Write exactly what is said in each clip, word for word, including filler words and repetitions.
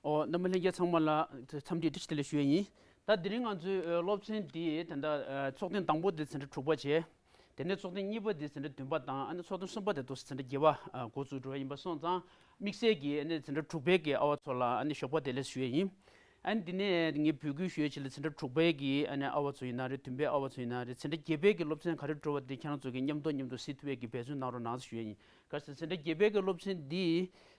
ཨོ། རྣམ་པ་ལྷན་རྒྱས་ཚང་མ་ལ་འཚམས་འདྲི་བཀྲ་ཤིས་བདེ་ལེགས་ཞུ་ཡ་ཡིན། ད་དེ་རིང་ང་ཚོའི་ཨ་སློབ་ཚན་འདི་ད་ལྟ་ཨ་ཚོགས་ཐེངས་དང་པོ་དེ་ཚན་ཁྲ་དྲུག་པ་བྱས། དེ་ནས་ཚོགས་ཐེངས་གཉིས་པ་དེ་ཚན་ཁྲ་དྲུག་པ་དང་། ཨ་ནི་ཚོགས་ཐེངས་གསུམ་པ་དེ་ཚོ་ཚན་ཁྲ་བརྒྱད་པ་ཨ་འགོ་བཙུགས་འགྲོ་བ་ཡིན་པ་སོང་ཙང་། དམིགས་བསལ་གྱིས་ཨ་ནི་ཚན་ཁྲ་དྲུག་པའི་གི་ཨ་བ་ཚོ་ལ་ཨ་ནི་ཞོགས་པ་བདེ་ལེགས་ཞུ་ཡ་ཡིན། ཨ་ནི་འདི་ནས་ངས་འབོད་སྐུལ་ཞུ་ཡ་ཅིག་ལ། ཚན་ཁྲ་དྲུག་པའི་གི་ཨ་ནི་ཨ་བ་ཚོ་ཡིན་ན་རེད། བདུན་པའི་ཨ་བ་ཚོ་ཡིན་ན་རེད། ཚན་ཁྲ་བརྒྱད་པའི་གི་སློབ་ཚན་ག་རེ་འགྲོ་བ་དེ་ཁྱེད་རང་ཚོ་གི་མཉམ་དུ་མཉམ་དུ་གཟིགས་ཐུབ་པའི་གི་འབད་བརྩོན་གནང་རོགས་གནང་ཞུ་ཡ་ཡིན། གལ་སྲིད་ཚན་ཁྲ་བརྒྱད་པའི་གི་སློབ་ཚན་འདི་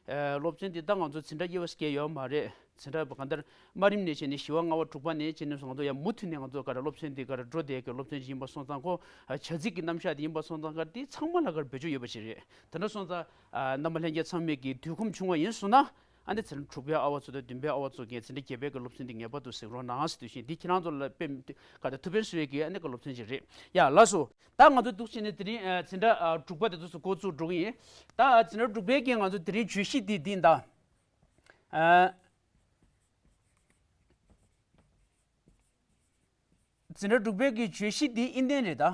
ཨ་སློབ་ཚན་འདི་ད་ང་ཚོ་ཚན་ཁྲ་དབྱེ་བ་བཀལ་ཡོད་མ་རེད། ཚན་ཁྲ་གང་ལྟར་དམའ་རིམ་ནས་བྱས་ནས་བཞི་པ་ལྔ་པ་དྲུག་པ་ནས་བྱས་ནས་ང་ཚོ་ཡང་མུ་མཐུད་ནས་ང་ཚོ་ག་རེ་སློབ་ཚན་འདི་ག་རེ་འགྲོ་བསྡད་ཀྱི་སློབ་ཚན་ཅིག་ཡིན་པ་སོང་ཙང་། ཁོ་བྱ་ཚིག་གི་རྣམ་གཞག་དེ་ཡིན་པ་སོང་ཙང་ག་རེ་དེ་ཚང་མ་ལ་ག་རེ་བེད་སྤྱོད་ཡོད་པ་ཞིག་རེད། དེ་འདྲ་སོང་ཙང་ཨ་རྣམ་པ་ལྷན་རྒྱས་ཚང་མས་ཀྱི་དུས་ཁོམ་བྱུང་བ་ཡིན་སོང་ན། ཨ་ནི་ཚན་ཁྲ་དྲུག་པའི་ཨ་བ་ཚོ་དང་བདུན་པའི་ཨ་བ་ཚོ་གིས་ཚན་ཁྲ་བརྒྱད་པའི་གི་སློབ་ཚན་འདི་ངེས་པར་དུ་གཟིགས་རོགས་གནང་ཟེར་དུས་ཤིང་འདི་ཁྱེད་རང་ཚོ་ལ་དཔེ་ག་རེ་ཐུགས་ཕན་གསོས་ཀྱི་ཨ་ནི་གི་སློབ་ཚན་ཅིག་རེད། ཡ་ལགས་སོ། ད་ང་ཚོ་འདུག་བྱས་ནས་དེ་རིང་ཨ་ཚན་ཁྲ་ཨ་དྲུག་པ་དེ་ཚོ་འགོ་བཙུགས་འགྲོ་གི་ཡིན། ད་ཨ་ཚན་ཁྲ་དྲུག་པའི་གི་ང་ཚོ་དེ་རིང་བརྗོད་གཞི་འདི་འདི་ཡིན་ད། ཨ། ཚན་ཁྲ་དྲུག་པའི་གི་བརྗོད་གཞི་འདི་དབྱིན་ལྡན་རེད་ད།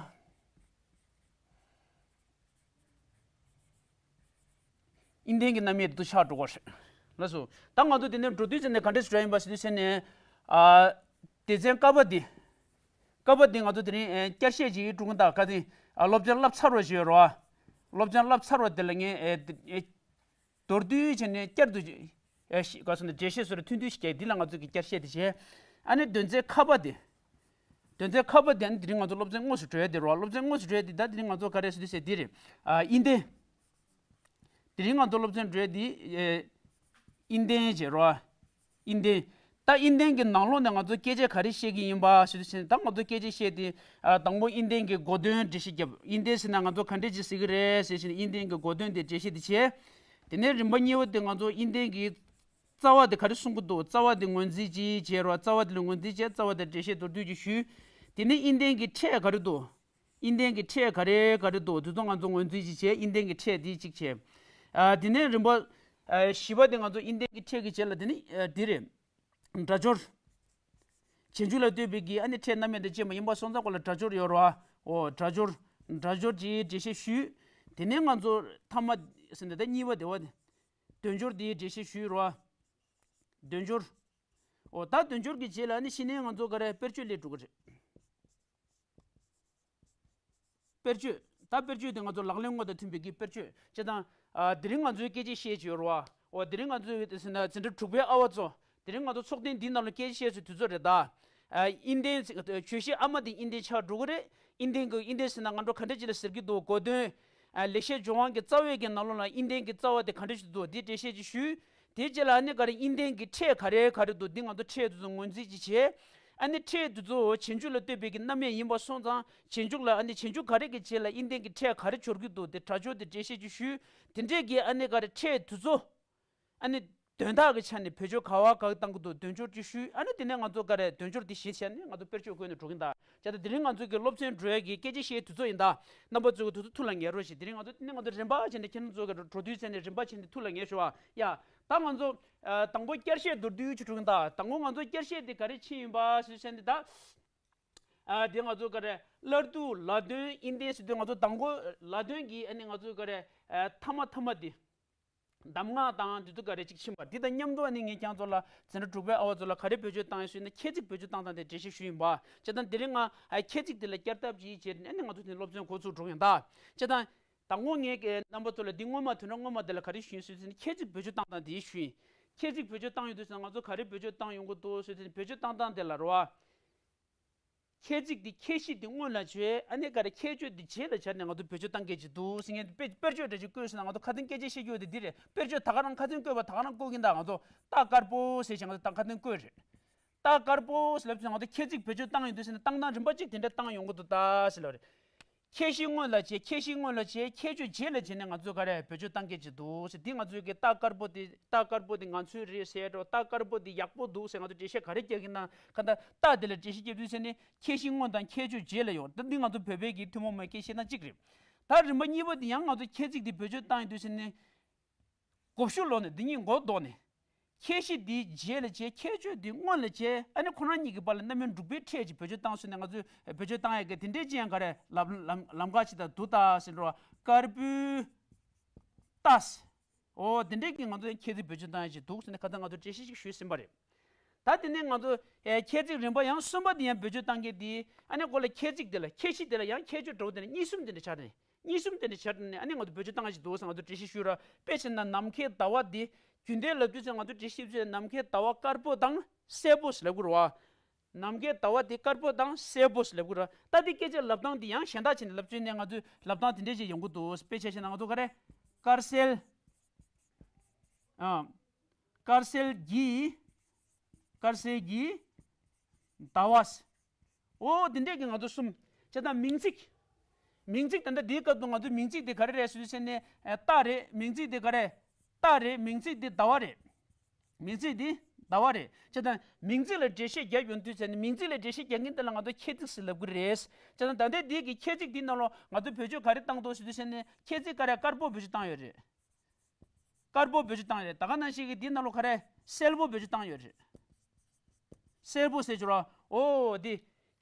དབྱིན་ལྡན་གྱི་རྣམ་དབྱེ་དེ་ཚོ་ཆགས་འགྲོ་གི་རེད། ལགས་སོ། ད་ང་ཚོ་དེ་ནས་འགྲོ་དུས་ཙམ་ནས་ག་འདྲས་འགྲོ་ཡིན་པ་ཟེར་དུས་ཙམ་ནས། ཨ། སྡེ་ཚན་ཀ་པ་འདི། ཀ་པ་འདི་ང་ཚོ་དེ་རིང་ཨེ་བསྐྱར་བཤད་ཅིག་འགྲོ་གི་ད། ག་དེ། ཨ། སློབ་ཚན་བསླབ་ཚར་བ་ཞིག་ཡོད་རེད་བ། སློབ་ཚན་བསླབ་ཚར་བ་དེ་ལ་ངས་ཨེ་ཨེ་མདོར་བསྡུས་བྱས་ནས་བསྐྱར་དུ་ཨེ་ཤེས་ག་སོང་ན་འགྲེལ་བཤད་བཟོ་འདྲ་ཐུང་ཐུང་ཞིག་རྒྱག་འདི་ལ་ང་ཚོ་གི་བསྐྱར་བཤད་དེ་བྱས། ཨ་ནི་དོན་ཚན་ཁ་པ་དེ། དོན་ཚན་ཁ་པ་དེ་ཨ་ནི་དེ་རིང་ང་ཚོ་སློབ་ཚན་དངོས་སུ་འགྲོ་ཡ་དེ་རེད་བ། སློབ་ཚན་དངོས་སུ་འགྲོ་ཡ་དེ་ད་དེ་རིང་ང་ཚོ་ག་རེ་ཟེར་དུས་ཟེར་འདི་རེད། ཨ། དབྱིན་ལྡན། དེ་རིང་ང་ཚོ་སློབ་ཚན་འགྲོ་ཡ་དེ་ཨེ་དབྱིན་ལྡན་བྱས་རེད་བ། དབྱིན་ལྡན། ད་དབྱིན་ལྡན་གྱི་ནང་ལོགས་ནས་ང་ཚོ་སྐད་ཆ་ག་རེ་བཤད་ཀྱི་ཡིན་པ་ཞུ་དུས་ཙམ་ནས། ད་ང་ཚོ་སྐད་ཆ་བཤད་དེ། ཨ། དང་པོ་དབྱིན་ལྡན་གྱི་གོ་དོན་འགྲེལ་བཤད་བརྒྱབ། དབྱིན་ལྡན་ཟེར་ན་ང་ཚོ་ག་འདྲས་ཅིག་ཟེར་གྱི་རེད་ཟེར་བྱས་ནས་དབྱིན་ལྡན་གྱི་གོ་དོན་དེ་འགྲེལ་བཤད་དེ་བྱས། དེ་ནས་རིམ་པ་གཉིས་པ་དེ་ང་ཚོ་དབྱིན་ལྡན་གྱི་རྩ་བ་དེ་ག་རེ་གསུང་གི་འདུག་རྩ་བ་དེ་ངོས་འཛིན་ཅིག་བྱས་རོགས། རྩ་བ་དེ་ལ་ངོས་འཛིན་བྱས། རྩ་བ་དེ་འགྲེལ་བཤད་མདོར་བསྡུས་ཅིག་ཞུས། དེ་ནས་དབྱིན་ལྡན་གྱི་ཕྲད་ག་རེ་འདུག་དབྱིན་ལྡན་གྱི་ཕྲད་ག་རེ་ག་རེ་འདུག་དེ་ཚོ་ང་ཚོ་ངོས་འཛིན་ཅིག་བྱས། དབྱིན་ལྡན་གྱི་ཕྲད་དེ་གཅིག་བྱས། ཨ། དེ་ནས་རིམ་པ། ཨ། བཞི་པ་དེ་ང་ཚོ་དབྱིན་ལྡན་གྱི་ཕྲད་ཀྱི་རྗེས་ལ་དེ་ནི། ཨ། དེ་རེད། སྒྲ་སྦྱོར། རྗེས་འཇུག་ལ་ལྟོས་པའི་གི་ཨ་ནི་ཕྲད་རྣམ་དབྱེ་དང་བཅས་པ་ཡིན་པ་སོང་ཙང་ཁོ་ལ་སྒྲ་སྦྱོར་ཡོད་རེད་བ། འོ། སྒྲ་སྦྱོར། སྒྲ་སྦྱོར་གྱི་འགྲེལ་བཤད་ཞུས། དེ་ནས་ང་ཚོ་ཐ་མ་ཟེར་ནས་ད་གཉིས་པ་དེ་བ་དེ། དོན་སྦྱོར་དེའི་འགྲེལ་བཤད་ཞུས་རེད་བ། དོན་སྦྱོར། འོ། ད་དོན་སྦྱོར་གྱི་རྗེས་ལ་ཨ་ནི་གཞི་ནས་ང་ཚོ་ག་རེ་དཔེར་བརྗོད་སླེབས་འགྲོ་གི་རེད། དཔེར་བརྗོད། ད་དཔེར་བརྗོད་དེ་ང་ཚོ་ལག་ལེན་དངོས་དང་མཐུན་པའི་གི་དཔེར་བརྗོད་བྱས་ཙང་། ཨ། དེ་རིང་ང་ཚོའི་སྐད་ཆ་བཤད་ཀྱི་ཡོད་རེད་བ། འོ། དེ་རིང་ང་ཚོའི་ཟེར་ན་འཛིན་གྲྭ་དྲུག་པའི་ཨ་བ་ཚོ། དེ་རིང་ང་ཚོ་ཚོགས་ཐེངས་འདིའི་ནང་ལ་སྐད་ཆ་བཤད་སའི་དུས་ཚོད་རེད་ད། ཨ། དབྱིན་ལྡན། བརྗོད་གཞི་ཨ་མ་དེ་དབྱིན་ལྡན་ཆགས་འགྲོ་གི་རེད། དབྱིན་ལྡན་གྱི། དབྱིན་ལྡན་ཟེར་ན་ང་ཚོ་ག་འདྲ་ཅིག་ལ་ཟེར་གྱི་འདུག་གོ་དོན། ཨ། ལེགས་བཤད་ལྗོན་དབང་གི་རྩ་བའི་གི་ནང་ལོགས་ལ་དབྱིན་ལྡན་གྱི་རྩ་བ་དེ་ག་འདྲ་ཞིག་འདུག་འདི་འགྲེལ་བཤད་ཅིག་ཞུས། དེའི་རྗེས་ལ་ཨ་ནི་ག་རེ། དབྱིན་ལྡན་གྱི་ཕྲད་ག་རེ་ག་རེ་འདུག་འདི་ང་ཚོ་ཕྲད་དེ་ཚོ་ངོས་འཛིན་ཅིག་བྱས། ཨ་ནི་ཕྲད་དེ་ཚོ་རྗེས་འཇུག་ལ་ལྟོས་པའི་གི་རྣམ་དབྱེ་ཡིན་པ་སོང་ཙང་། རྗེས་འཇུག་ལ། ཨ་ནི་རྗེས་འཇུག་ག་རེ་གི་རྗེས་ལ་དབྱིན་ལྡན་གྱི་ཕྲད་ག་རེ་འབྱོར་གྱི་འདུག་དེ་སྒྲ་སྦྱོར་དེ་འགྲེལ་བཤད་ཅིག་ཞུས། དེ་འདྲས་ཀྱི་ཨ་ནི་ག་རེ། ཕྲད་དེ་ཚོ། ཨ་ནི་དོན་དག་གི་ཆ་ནས་བེད་སྤྱོད་ག་བ་ག་བཏང་གི་འདུག་དོན་སྦྱོར་ཅིག་ཞུས། ཨ་ནི་དེ་ནས་ང་ཚོ་ག་རེ། དོན་སྦྱོར་འདི་གཞི་བྱས་ནས་ང་ཚོ་དཔེར་བརྗོད་བཀོད་ནས་འགྲོ་གིན་ད། བྱས་ཙང་དེ་རིང་ང་ཚོ་གི་སློབ་ཚན་འགྲོ་ཡ་གི་སྐད་ཆ་བཤད་དུས་ཚོད་ཡིན་ད། རྣམ་པ་ཚོས་གི་དུས་ཚོད་ཐུགས་ལ་ངེས་རོགས་ཞེས། དེ་རིང་ང་ཚོ། དེ་ནས་ང་ཚོ་རིམ་པ་བྱས་ནས་ཁྱེད་རང་ཚོ་གི་འགྲོ་དུས་ཚོད་ནས་རིམ་པ་བྱས་ནས་ཐུགས་ལ་ངེས་ཞུ་བ། ཡ། ད་ང་ཚོ། ཨ། དང་པོ་བསྐྱར་བཤད་མདོར་བསྡུས་ཅིག་འགྲོ་གིན་ད། དང་པོ་ང་ཚོ་བསྐྱར་བཤད་དེ་ག་རེ་ཕྱིན་ཡིན་པ་ཞེས་བཤད་ནས་ད། ཨ། དེ་ང་ཚོ་ག་རེ། སླར་བསྡུ། ལ་དོན། དབྱིན་ལྡན་ཟེར་དུས་ང་ཚོ་དང་པོ་ལ་དོན་གྱི་ཨ་ནི་ང་ཚོ་ག་རེ། ཨ། ཐ་མ་ཐ་མ་དེ། གདམས་ངག་དང་དེ་ཚོ་ག་རེ་ཅིག་ཕྱིན་པ། འདི་དང་མཉམ་དུ་ཨ་ནི་ངས་ཁྱེད་ཚོ་ལ། འཛིན་གྲྭ་དྲུག་པའི་ཨ་བ་ཚོ་ལ་ག་རེ་བེད་སྤྱོད་བཏང་ཡོད་ཟེར་ན། ཁྱད་ཚིག་བེད་སྤྱོད་བཏང་སྟངས་དེ་འགྲེལ་བཤད་ཞུས་ཡིན་པ། བྱས་ཙང་དེ་རིང་ང་། ཨ། ཁྱད་ཚིག་དེ་ལ་བསྐྱར་ལྡབ་ཅིག་བྱས་ནས་ཨ་ནི་ང་ཚོ་དེ་སློབ་ཚན་འགོ་ཚུགས་འགྲོ་ཡིན་ད། བྱས་ཙང་། དང་པོ་ངས་རྣམ་པ་ཚོ་ལ་འདི་སྔོན་མ། དོན་དག་སྔོན་མ་དེ་ལ་ག་རེ་ཞུས་ཡོད་ཟེར་ན། ཁྱད་ཚིག་བེད་སྤྱོད་བཏང་སྟངས་དེ་ཞུས་ཡིན། ཁྱད་ཚིག་བེད་སྤྱོད་བཏང་ཡོང་དུས་ཙང་ང་ཚོ་ག་རེ་བེད་སྤྱོད་བཏང་ཡོང་གི་འདུག་ཟེར་ན། བེད་སྤྱོད་བཏང་སྟངས་དེ་ལ་རེད་བ། ཁྱད་ཚིག་འདི་ཁྱད་གཞི་འདི་སྔོན་ལ་བྱས། ཨ་ནི་ག་རེ། ཁྱད་ཆོས་འདི་རྗེས་ལ་སྦྱར་ནས་ང་ཚོ་བེད་སྤྱོད་བཏང་གི་ཅིག་འདུག་ཟེར་མཁན་དཔེ། དཔེར་བརྗོད་འདྲ་ཅིག་བཀོད་ཟེར་ན། ང་ཚོ་ཁ་སྟོན་སྐད་ཆ་བཤད་རྒྱུ་དེ་འདི་རེད། དཔེར་བརྗོད་ད་ག་རང་ཁ་སྟོན་བཀོད་པ་ད་ག་རང་བཀོད་ཀྱིན་གདའ། ང་ཚོ་རྟ་དཀར་པོ་ཟེར་བྱས་ང་ཚོ་ད་ཁ་སྟོན་བཀོད་རེད། རྟ་དཀར་པོ་ཟེར་ལབ་དུས་ང་ཚོ་ཁྱད་ཚིག་བེད་སྤྱོད་བཏང་ཡོང་དུས་ཟེར་ན། བཏང་སྟངས་རིམ་པ་གཅིག་དེ་འདྲ་བཏང་ཡོང་གི་འདུག་ད་ཟེར་ལབ་རེད། ཁྱད་གཞི་སྔོན་ལ་བྱས། ཁྱད་གཞི་སྔོན་ལ་བྱས། ཁྱད་ཆོས་རྗེས་ལ་བྱས་ནས་ང་ཚོས་ག་རེ་བེད་སྤྱོད་བཏང་གི་ཅིག་འདུག་ཟེར། འདི་ང་ཚོའི་གི་རྟ་དཀར་པོ་དེ། རྟ་དཀར་པོ་དེ་ང་ཚོའི་རེད་ཟེར་འགྲོ། རྟ་དཀར་པོ་དེ་ཡག་པོ་འདུག་ཟེར། ང་ཚོ་འགྲེལ་བཤད་ག་རེ་རྒྱག་གིན་ན། ག་ད་རྟ་དེ་ལ་འགྲེལ་བཤད་རྒྱབ་དུས་ཟེར་ནས། ཁྱད་གཞི་སྔོན་དང་ཁྱད་ཆོས་རྗེས་ལ་ཡོང་། ད་འདི་ང་ཚོ་བོད་པའི་གི་ཐུན་མོང་མའི་སྐད་བཤད་སྟངས་གཅིག་རེད། ད་རིམ་པ་གཉིས་པ་འདི་ཡང་ང་ཚོ་ཁྱད་ཚིག་འདི་བེད་སྤྱོད་བཏང་ཡོང་དུས་ཟེར་ནས། བགོ་བཤའ་ལོག་ནས་འདི་གཉིས་མགོ་བསྡོགས་ནས། ཁྱད་གཞི་འདི་རྗེས་ལ་བྱས། ཁྱད་ཆོས་འདི་སྔོན་ལ་བྱས། ཨ་ནི་ཁོ་རང་གཉིས་ཀྱི་བར་ལ་རྣམ་དབྱེ་འབྲུག་པའི་ཕྲད་ཅིག་བེད་སྤྱོད་བཏང་སོང་ནས། ང་ཚོས་བེད་སྤྱོད་བཏང་ཡག་གི་དེ་འདྲའི་ཅིག་ཡང་ག་རེ་ལམ། ལམ། ལམ་ཁ་ཅིག་ད་འདུག་ད་ཟེར་འགྲོ་བ། དཀར་པོའི་རྟ་ཟེར། འོ་དེ་འདྲས་ཀྱི་ང་ཚོ་ཡང་ཁྱད་ཚིག་བེད་སྤྱོད་བཏང་ཡ་ཅིག་འདུག་ཟེར་ནས་ཁ་སང་ང་ཚོ་འགྲེལ་བཤད་ཅིག་ཞུས་ཟིན་པ་རེད། ད་དེ་ནས་ང་ཚོ་ཨེ་ཁྱད་ཚིག་རིམ་པ་ཡང་གསུམ་པ་དེ་ཡང་བེད་སྤྱོད་བཏང་མཁན་དེ་ཨ་ནི་གོ་ལ་ཁྱད་ཚིག་དེ་ལ་ཁྱད་གཞི་དེ་ལ་ཡང་ཁྱད་ཆོས་འདྲ་བོ་དེ་ནས་གཉིས་གསུམ་དེ་འདྲ་ཆགས་ནས་གཉིས་གསུམ་དེ་འདྲ་ཆགས་ནས་ཨ་ནི་ང་ཚོ་བེད་སྤྱོད་བཏང་ཡ་ཅིག་འདུག་ཟེར་ང་ཚོ་འགྲེལ་བཤད་ཞུས་ར། དཔེ་བྱས་ན་ནམ་མཁའི་ཟླ་བ་དེ་རྒྱུན་ལྡན་ལབ་དུས་ཙམ་ང་ཚོ་འགྲེལ་བཤད་བྱས་ནམ་མཁའི་ཟླ་བ་དཀར་པོ་དང་སེར་པོ་ཟེར་ལབ་དགོས་རེད་བ། ནམ་མཁའི་ཟླ་བ་དེ་དཀར་པོ་དང་སེར་པོ་ཟེར་ལབ་དགོས་རེད། ད་དེ་སྐད་ཆ་ལབ་སྟངས་དེ་ཡང་གཞན་དག་བྱས་ནས་ལབ་བཅུག་ནས་ང་ཚོས་ལབ་སྟངས་དེ་འདྲས་ཅིག་ཡོང་གི་འདུག་དཔེ་ཆ་བཞག་ན་ང་ཚོ་ག་རེ། དཀར་གསལ། ཨ། དཀར་གསལ་གྱི། དཀར་གསལ་གྱི་ཟླ་བ། འོ་དེ་འདྲས་ཀྱི་ང་ཚོ་གསུམ། བྱས་ཙང་མིང་ཚིག་མིང་ཚིག་ད་ལྟ་འདིའི་སྐབས་སུ་ང་ཚོའི་མིང་ཚིག་དེ་ག་རེ་རེད་ཟེར་དུས་ཙམ་ནས་ཨ་རྟགས་རེད། མིང་ཚིག་དེ་ག་རེ། རྟགས་རེད། མིང་ཚིག་དེ་ཟླ་བ་རེད། མིང་ཚིག་འདི་ཟླ་བ་རེད། བྱས་ཙང་མིང་ཚིག་ལ་འགྲེལ་བཤད་རྒྱབ་ཡོང་དུས་ཙམ་ནས་མིང་ཚིག་ལ་འགྲེལ་བཤད་རྒྱག་མཁན་དེ་ལ་ང་ཚོ་ཁྱད་ཚིག་ཟེར་ལབ་ཀྱི་རེད། བྱས་ཙང་ད་ལྟའི་འདི་གི་ཁྱད་ཚིག་འདི་ནང་ལོགས་ང་ཚོ་བེད་སྤྱོད་ག་རེ་བཏང་འདུག་ཟེར་དུས་ཙམ་ནས་ཁྱད་ཚིག་ག་རེ་དཀར་པོ་བེད་སྤྱོད་བཏང་ཡོད་རེད། དཀར་པོ་བེད་སྤྱོད་བཏང་ཡོད་རེད། ད་ག་ནང་བཞིན་གྱི་འདི་ནང་ལོགས་ག་རེ་སེར་པོ་བེད་སྤྱོད་བཏང་ཡོད་རེད། སེར་པོ་ཟེར་གྱི་རེད། འོ་འདི།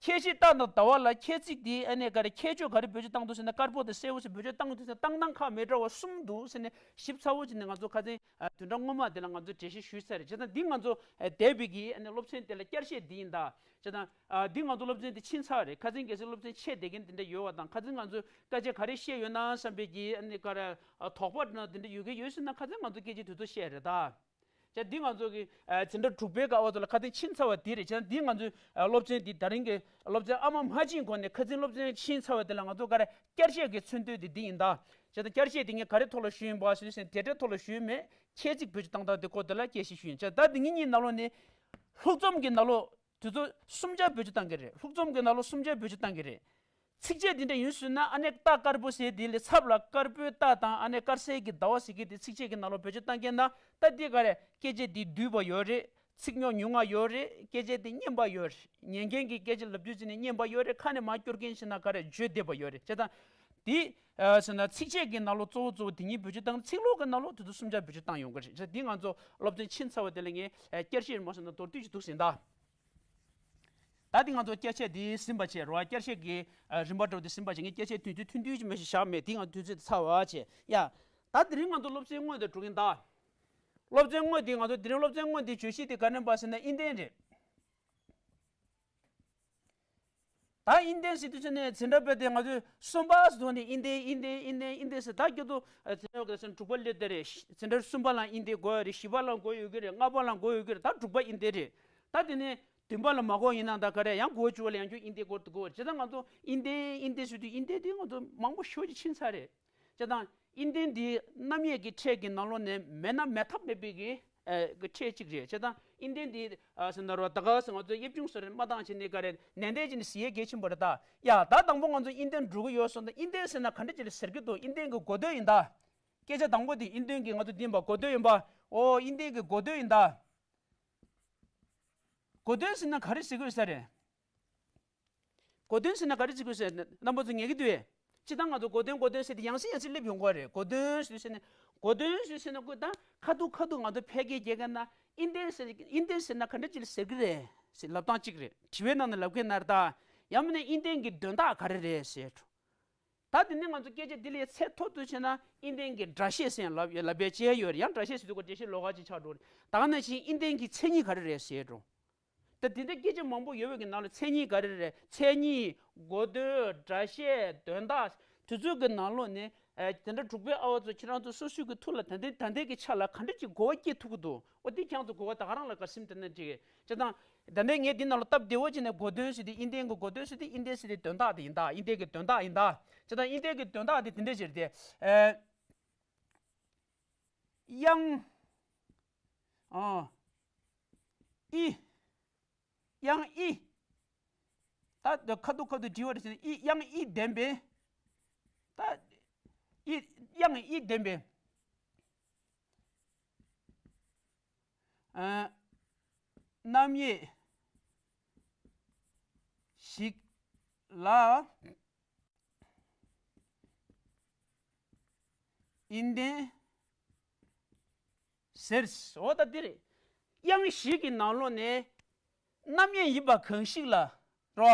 ཁྱད་གཞི་རྟགས་དང་ཟླ་བ་ལ་ཁྱད་ཚིག་དེ་ཨ་ནི་ག་རེ་ཁྱད་ཆོས་ག་རེ་བེད་སྤྱོད་བཏང་འདུག་ཟེར་ན་དཀར་པོ་དང་སེར་པོ་ཟེར་བེད་སྤྱོད་བཏང་འདུག་ཟེར་ན་བཏང་སྟངས་ཁག་མི་འདྲ་བ་གསུམ་འདུག་ཟེར་ནས་ཞིབ་ཚགས་པོ་བྱས་ནས་ང་ཚོ་ཁ་སང་ཨ་བདུན་ཕྲག་སྔོན་མ་དེ་ལ་ང་ཚོ་འགྲེལ་བཤད་ཞུས་ཚར་རེད། བྱས་ཙང་འདི་ང་ཚོ་ཨ་འདས་པའི་གི་ཨ་ནི་སློབ་ཚན་དེ་ལ་བསྐྱར་བཤད་འདི་ཡིན་ད། བྱས་ཙང་ཨ་འདི་ང་ཚོ་སློབ་ཚན་འདི་ཕྱིན་ཚར་རེད། ཁ་སང་གལ་སྲིད་སློབ་ཚན་ཆད་བསྡད་མཁན་དེ་འདྲ་ཡོད་པ་དང་ཁ་སང་ང་ཚོས་སྐད་ཆ་ག་རེ་བཤད་ཡོད་ན་བསམ་པའི་གི་ཨ་ནི་ག་རེ་ཨ་དོགས་པ་འདྲ་དེ་འདྲ་ཡོད་མཁན་ཡོད་ཟེར་ན་ཁ་སང་ང་ཚོ་སྐད་ཆ་དུས་ཚོད་བཤད་རེད་ད། ཅེས་འདི་ང་ཚོ་གི་ཨ་འཛིན་གྲྭ་དྲུག་པའི་སྐབས་བར་དུ་ལ་ཁ་སང་ཕྱིན་ཚར་བ་འདི་རེད། ཅེས་འདི་ང་ཚོའི་ཨ་སློབ་ཚན་འདི་ད་རིང་གི་སློབ་ཚན་ཨ་མ་མ་ཕྱིན་གོང་ནས་ཁ་སང་སློབ་ཚན་ཕྱིན་ཚར་བ་དེ་ལ་ང་ཚོ་ག་རེ་བསྐྱར་བཤད་ཀྱི་མཚོན་དོན་དེ་འདི་ཡིན་ད། ཅེས་བསྐྱར་བཤད་དེ་ངས་ག་རེ་ཐོག་ལ་ཞུས་ཡིན་པ་ཞུས་ཟིན་དེ་འདྲའི་ཐོག་ལ་ཞུས་མེད། ཁྱད་ཚིག་བེད་སྤྱོད་བཏང་སྟངས་དེ་སྐོར་དེ་ལ་སྐད་ཆ་ཞུས་ཡིན། ཅེས་ད་འདི་ངེད་གཉིས་ནང་ལོགས་ནས་ལྷུག་རྩོམ་གྱི་ནང་ལོགས་དུས་ཚོད་གསུམ་ཆར་བེད་སྤྱོད་བཏང་གི་རེད། ལྷུག་རྩོམ་གྱི་ནང་ལོགས་གསུམ་ཆར་བེད་སྤྱོད་བཏང་གི་རེད། ཚིགས་བཅད་འདི་འདྲ་ཡིན་ཟེར་ན་ཨ་ནི་རྟགས་དཀར་པོ་ཟེར་དེ་ལས་ཚབ་ལ་དཀར་པོའི་རྟགས་དང་ཨ་ནི་དཀར་གསལ་གྱི་ཟླ་བ་ཟེར་གྱི་དེ་ཚིགས་བཅད་ཀྱི་ནང་ལོགས་བེད་སྤྱོད་བཏང་མཁན་ན་ད་འདི་ག་རེ་སྐད་ཆ་འདི་བསྡུས་པ་ཡོད་རེད། ཚིག་རྙོག་ཉུང་ང་ཡོད་རེད། སྐད་ཆ་འདི་སྙན་པ་ཡོད་རེད། ཉན་མཁན་གྱི་སྐད་ཆ་ལབ་དུས་ཙམ་ནས་སྙན་པ་ཡོད་རེད། ཁ་ནས་མར་སྐྱོར་མཁན་བྱས་ན་ག་རེ་བརྗོད་བདེ་བ་ཡོད་རེད། བྱས་ཙང་འདི་ཟེར་ན་ཚིགས་བཅད་ཀྱི་ནང་ལོགས་གཙོ་བོ་གཙོ་བོ་དེ་གཉིས་བེད་སྤྱོད་བཏང་། ཚིག་ཀློག་གི་ནང་ལོགས་དེ་ཚོ་གསུམ་ཆར་བེད་སྤྱོད་བཏང་ཡོང་གི་རེད། བྱས་ཙང་འདི་ང་ཚོ་སློབ་ཚན་ཕྱིན་ཚར་བ་དེ་ལ་ངས་བསྐྱར་བཤད་མ་བྱས་ན་མདོར་བསྡུས་ཅིག་འདུག་ཟིན་ད། ད་འདི་ང་ཚོ་བསྐྱར་བཤད་འདི་ཟིན་པ་བྱས་རོགས། བསྐྱར་བཤད་ཀྱི་ཨ་རིམ་པ་འདྲ་བོ་འདི་ཟིན་པ་བྱས། ངས་བསྐྱར་བཤད་དུས་ཚོད་ཐུང་ཐུང་ཅིག་མ་ཞིག་བཞག་མེད། འདི་ང་དུས་ཚོད་ཚར་བ་བྱས་ཡ། ད་དེ་རིང་ང་ཚོ་སློབ་ཚན་དངོས་དེ་འགྲོ་གིན་ད། སློབ་ཚན་དངོས་འདི་ང་ཚོ་དེ་རིང་སློབ་ཚན་དངོས་འདི་བརྗོད་གཞི་དེ་ག་རེ་ཡིན་པ་ཟེར་ན་ཨིན་ལྡན་རེད། ད་ཨིན་ལྡན་ཟེར་དུས་ཚོད་ནས་འཛིན་གྲྭ་དཔེ་དེ་ང་ཚོས་གསུམ་པ་ཟེར་དུས་ནས་ཨིན་ལྡན་ཨིན་ལྡན་ཨིན་ལྡན་ཨིན་ལྡན་ཟེར། ད་སྐྱོ་དུ་འཛིན་གྲྭ་དགུ་པ་སླེབས་དེ་རེད། འཛིན་གྲྭ་གསུམ་པ་ལ་ཨིན་ལྡན་དགོས་ཡོད་རེད། བཞི་པ་ལ་དགོས་ཡོད་ཀྱི་རེད། ལྔ་པ་ལ་དགོས་ཡོད་ཀྱི་རེད། ད་དྲུག་པ་ཨིན་ལྡན་རེད། ད་དེ་ནས་བདུན་པ་ལ་མ་དགོས་ཡིན་ན་ད་ག་རེ་ཡང་དགུ་པ་བཅུ་པ་ལ་ཡང་བསྐྱར་ཨིན་ལྡན་དགོས་དགོས་རེད། བྱས་ཙང་ང་ཚོ་ཨིན་ལྡན་ཨིན་ལྡན་ཟེར་དུས་ཨིན་ལྡན་དེ་ང་ཚོ་མང་པོ་ཞེ་པོ་ཅིག་ཕྱིན་ཚར་རེད། བྱས་ཙང་ཨིན་ལྡན་འདི་རྣམ་དབྱེ་གི་ཕྲད་ཀྱི་ནང་ལོགས་ནས་མེད་ན་མེད་ཐབས་མེད་པའི་གི་ཨེ་གི་ཕྲད་གཅིག་རེད། བྱས་ཙང་ཨིན་ལྡན་འདི་ཨ་ཟེར་ན་རོ་ད་ག་ཟེར་ང་ཚོ་དབྱིབས་ཆུང་ཟེར་མ་བཏང་བྱས་ནས་ག་རེ་ནན་ཏན་བྱས་ནས་གཟིགས་ཡས་གལ་ཆེན་པོ་རེད་ད། ཡ་ད་དང་པོ་ང་ཚོ་ཨིན་ལྡན་འགྲོ་གི་ཡོད་སོང་ད། ཨིན་ལྡན་ཟེར་ན་ག་འདྲ་ཅིག་ལ་ཟེར་གི་འདུག་ཨིན་ལྡན་གི་གོ་དོན་ཡིན་ད། སྐད་ཆ་དང་པོ་དེ་ཨིན་ལྡན་གི་ང་ཚོ་འདི་ཡིན་པ་གོ་དོན་ཡིན་པ། ཨོ་ཨིན་ལྡན་གི་གོ་དོན་ཡིན་ད། གོ་དོན་ཟེར་ན་ག་རེ་ཟེར་དགོས་ས་རེད། གོ་དོན་ཟེར་ན་ག་རེ་ཟེར་དགོས་ཟེར་ན་རྣམ་པ་ཚོ་ངེས་ཀྱི་འདུག་གས། སྤྱིར་བཏང་ང་ཚོ་གོ་དོན་གོ་དོན་ཟེར་ཏེ་ཡང་སེ་ཡང་སེ་སླེབས་ཡོང་གི་རེད། གོ་དོན་ཟེར་ཟེར་ནས་གོ་དོན་ཟེར་ཟེར་ན་ཀུན་ད་ཁ་ཐུག་ཁ་ཐུག་ང་ཚོ་ཕལ་སྐད་རྒྱག་མཁན་ན་ཨིན་ལྡན་ཟེར་ཨིན་ལྡན་ཟེར་ན་ག་འདྲ་ཅིག་ལ་ཟེར་གི་རེད་ཟེར་ལབ་སྟངས་གཅིག་རེད། དྲི་བའི་ནང་ནས་ལབ་མཁན་ན་རེད་ད། ཡང་མིན་ན་ཨིན་ལྡན་གྱི་དོན་དག་ག་རེ་རེད་ཟེར་འགྲོ། ད་དེ་ནས་ང་ཚོ་སྐད་ཆ་འདི་ལས་ཚད་མཐོ་དུ་བྱས་ན་ཨིན་ལྡན་གྱི་སྒྲ་བཤད་ཟེར་ཡང་ལབ་ལབ་པའི་བྱས་ཡོད་རེད། ཡང་སྒྲ་བཤད་ཟེར་དུས་ཀ་འགྲེལ་བཤད་ལོགས་ཀ་ཅིག་ཆགས་འགྲོ་རེད། ད་ག་ནང་བཞིན་ཨིན་ལྡན་གྱི་མཚན་ཉིད་ག་རེ་རེད་ཟེར་འགྲོ། ད་དེ་འདྲ་སྐད་ཆ་མང་པོ་ཡོད་པའི་གི་ནང་ལ་མཚན་ཉིད་ག་རེ་རེད། མཚན་ཉིད། གོ་དོན། སྒྲ་བཤད། དོན་དག་དེ་ཚོའི་གི་ནང་ལོགས་ནས་ཨ་དེ་འདྲ་དྲུག་པའི་ཨ་བ་ཚོ་ཁྱེད་རང་ཚོ་སོ་སོའི་གི་ཐུགས་ལ་ད་ལྟའི་ད་ལྟའི་གི་ཆ་ལ་ག་འདྲ་ཅིག་གོ་བ་སྐྱེ་ཐུབ་ཀྱི་འདུག་འོ་དེ་ཁྱེད་རང་ཚོ་གོ་བ་ད་ག་རང་ལ་དགའ་སེམས་དེ་ནས་འགྲིག་གི། བྱས་ཙང་ད་ལྟའི་ངས་འདི་ནང་ལ་སྟབས་བདེ་བོ་བྱས་ནས་གོ་དོན་ཟེར་དུས་ཨིན་ལྡན་གི་གོ་དོན་ཟེར་དུས་ཨིན་ལྡན་ཟེར་དུས་དོན་དག་དེ་ཡིན་ད། ཨིན་ལྡན་གི་དོན་དག་ཡིན་ད། བྱས་ཙང་ཨིན་ལྡན་གི་དོན་དག་དེ་དེ་འདྲ་ཞིག་རེད་དེ། ཨེ། དབྱངས། ཨ། ཨི། དབྱངས་ཨི། ད་ཁ་ཐུག་ཁ་ཐུག་བྲིས་པ་རེད་ཟེར་ན་ཨི་དབྱངས་ཨི་ལྡན་པའི། ད་ཨི་དབྱངས་ཨི་ལྡན་པའི། ཨ། རྣམ་དབྱེ་ཞིག་ལ། ཨིན་ལྡན་ཟེར། འོ་ད་འདི་རེད། དབྱངས་ཤིག་གི་ནང་ལོགས་ནས་རྣམ་དབྱེ་ཡིན་པ་གང་ཞིག་ལ་རོ།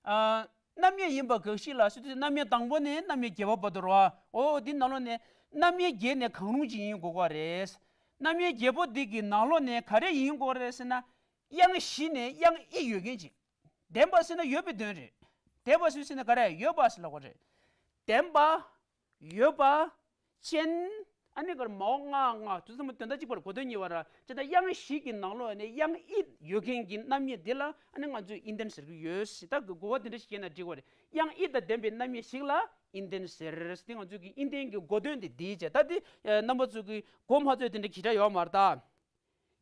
ཨ། རྣམ་དབྱེ་ཡིན་པ་གང་ཞིག་ལ་ཟེར་དུས་རྣམ་དབྱེ་དང་པོ་ནས་རྣམ་དབྱེ་བརྒྱད་པ་བར་དུ་རེད་བ། འོ་འདི་ནང་ལོགས་ནས་རྣམ་དབྱེ་བརྒྱད་ནས་གང་རུང་ཅིག་ཡིན་དགོས་ཀྱི་རེད། རྣམ་དབྱེ་བརྒྱད་པོ་འདི་གི་ནང་ལོགས་ནས་ག་རེ་ཡིན་དགོས་རེད་ཟེར་ན། དབྱངས་བཞི་ནས་དབྱངས་ཨི་ཡོད་མཁན་ཅིག་ལྡན་པ་ཟེར་ན་ཡོད་པའི་དོན་རེད། ལྡན་པ་ཟེར་ཟེར་ན་ག་རེ་ཡོད་པ་ཟེར་ལབ་པ་རེད། ལྡན་པ། ཡོད་པ། ཅན། ཨ་ནི་གར་མའོ་ང་ང་དུས་ཙམ་དོན་དག་གཅིག་པར་གོ་དོན་གཉིས་པ་ར་ཅེ་ད་དབྱངས་བཞི་གི་ནང་ལོགས་ནས་དབྱངས་ཨི་ཡོད་མཁན་གྱི་རྣམ་དབྱེ་འདི་ལ་ཨ་ནི་ང་ཚོས་ཨིན་ལྡན་ཟེར་གྱི་ཡོད་ཟེར། ད་གོ་བ་དེ་འདྲ་ཞིག་བྱས་ན་འགྲིག་པ་རེད། དབྱངས་ཨི་དང་ལྡན་པའི་རྣམ་དབྱེ་ཞིག་ལ་ཨིན་ལྡན་ཟེར་ཟེར། དེ་ང་ཚོས་ཀྱི་ཨིན་ལྡན་གྱི་གོ་དོན་དེ་འདི་བྱས། ད་དེ་རྣམ་པ་ཚོས་ཀྱི་གོ་མ་ཚོད་དེ་འདྲ་གི་ཆ་ཡོད་མ་རེད་ད།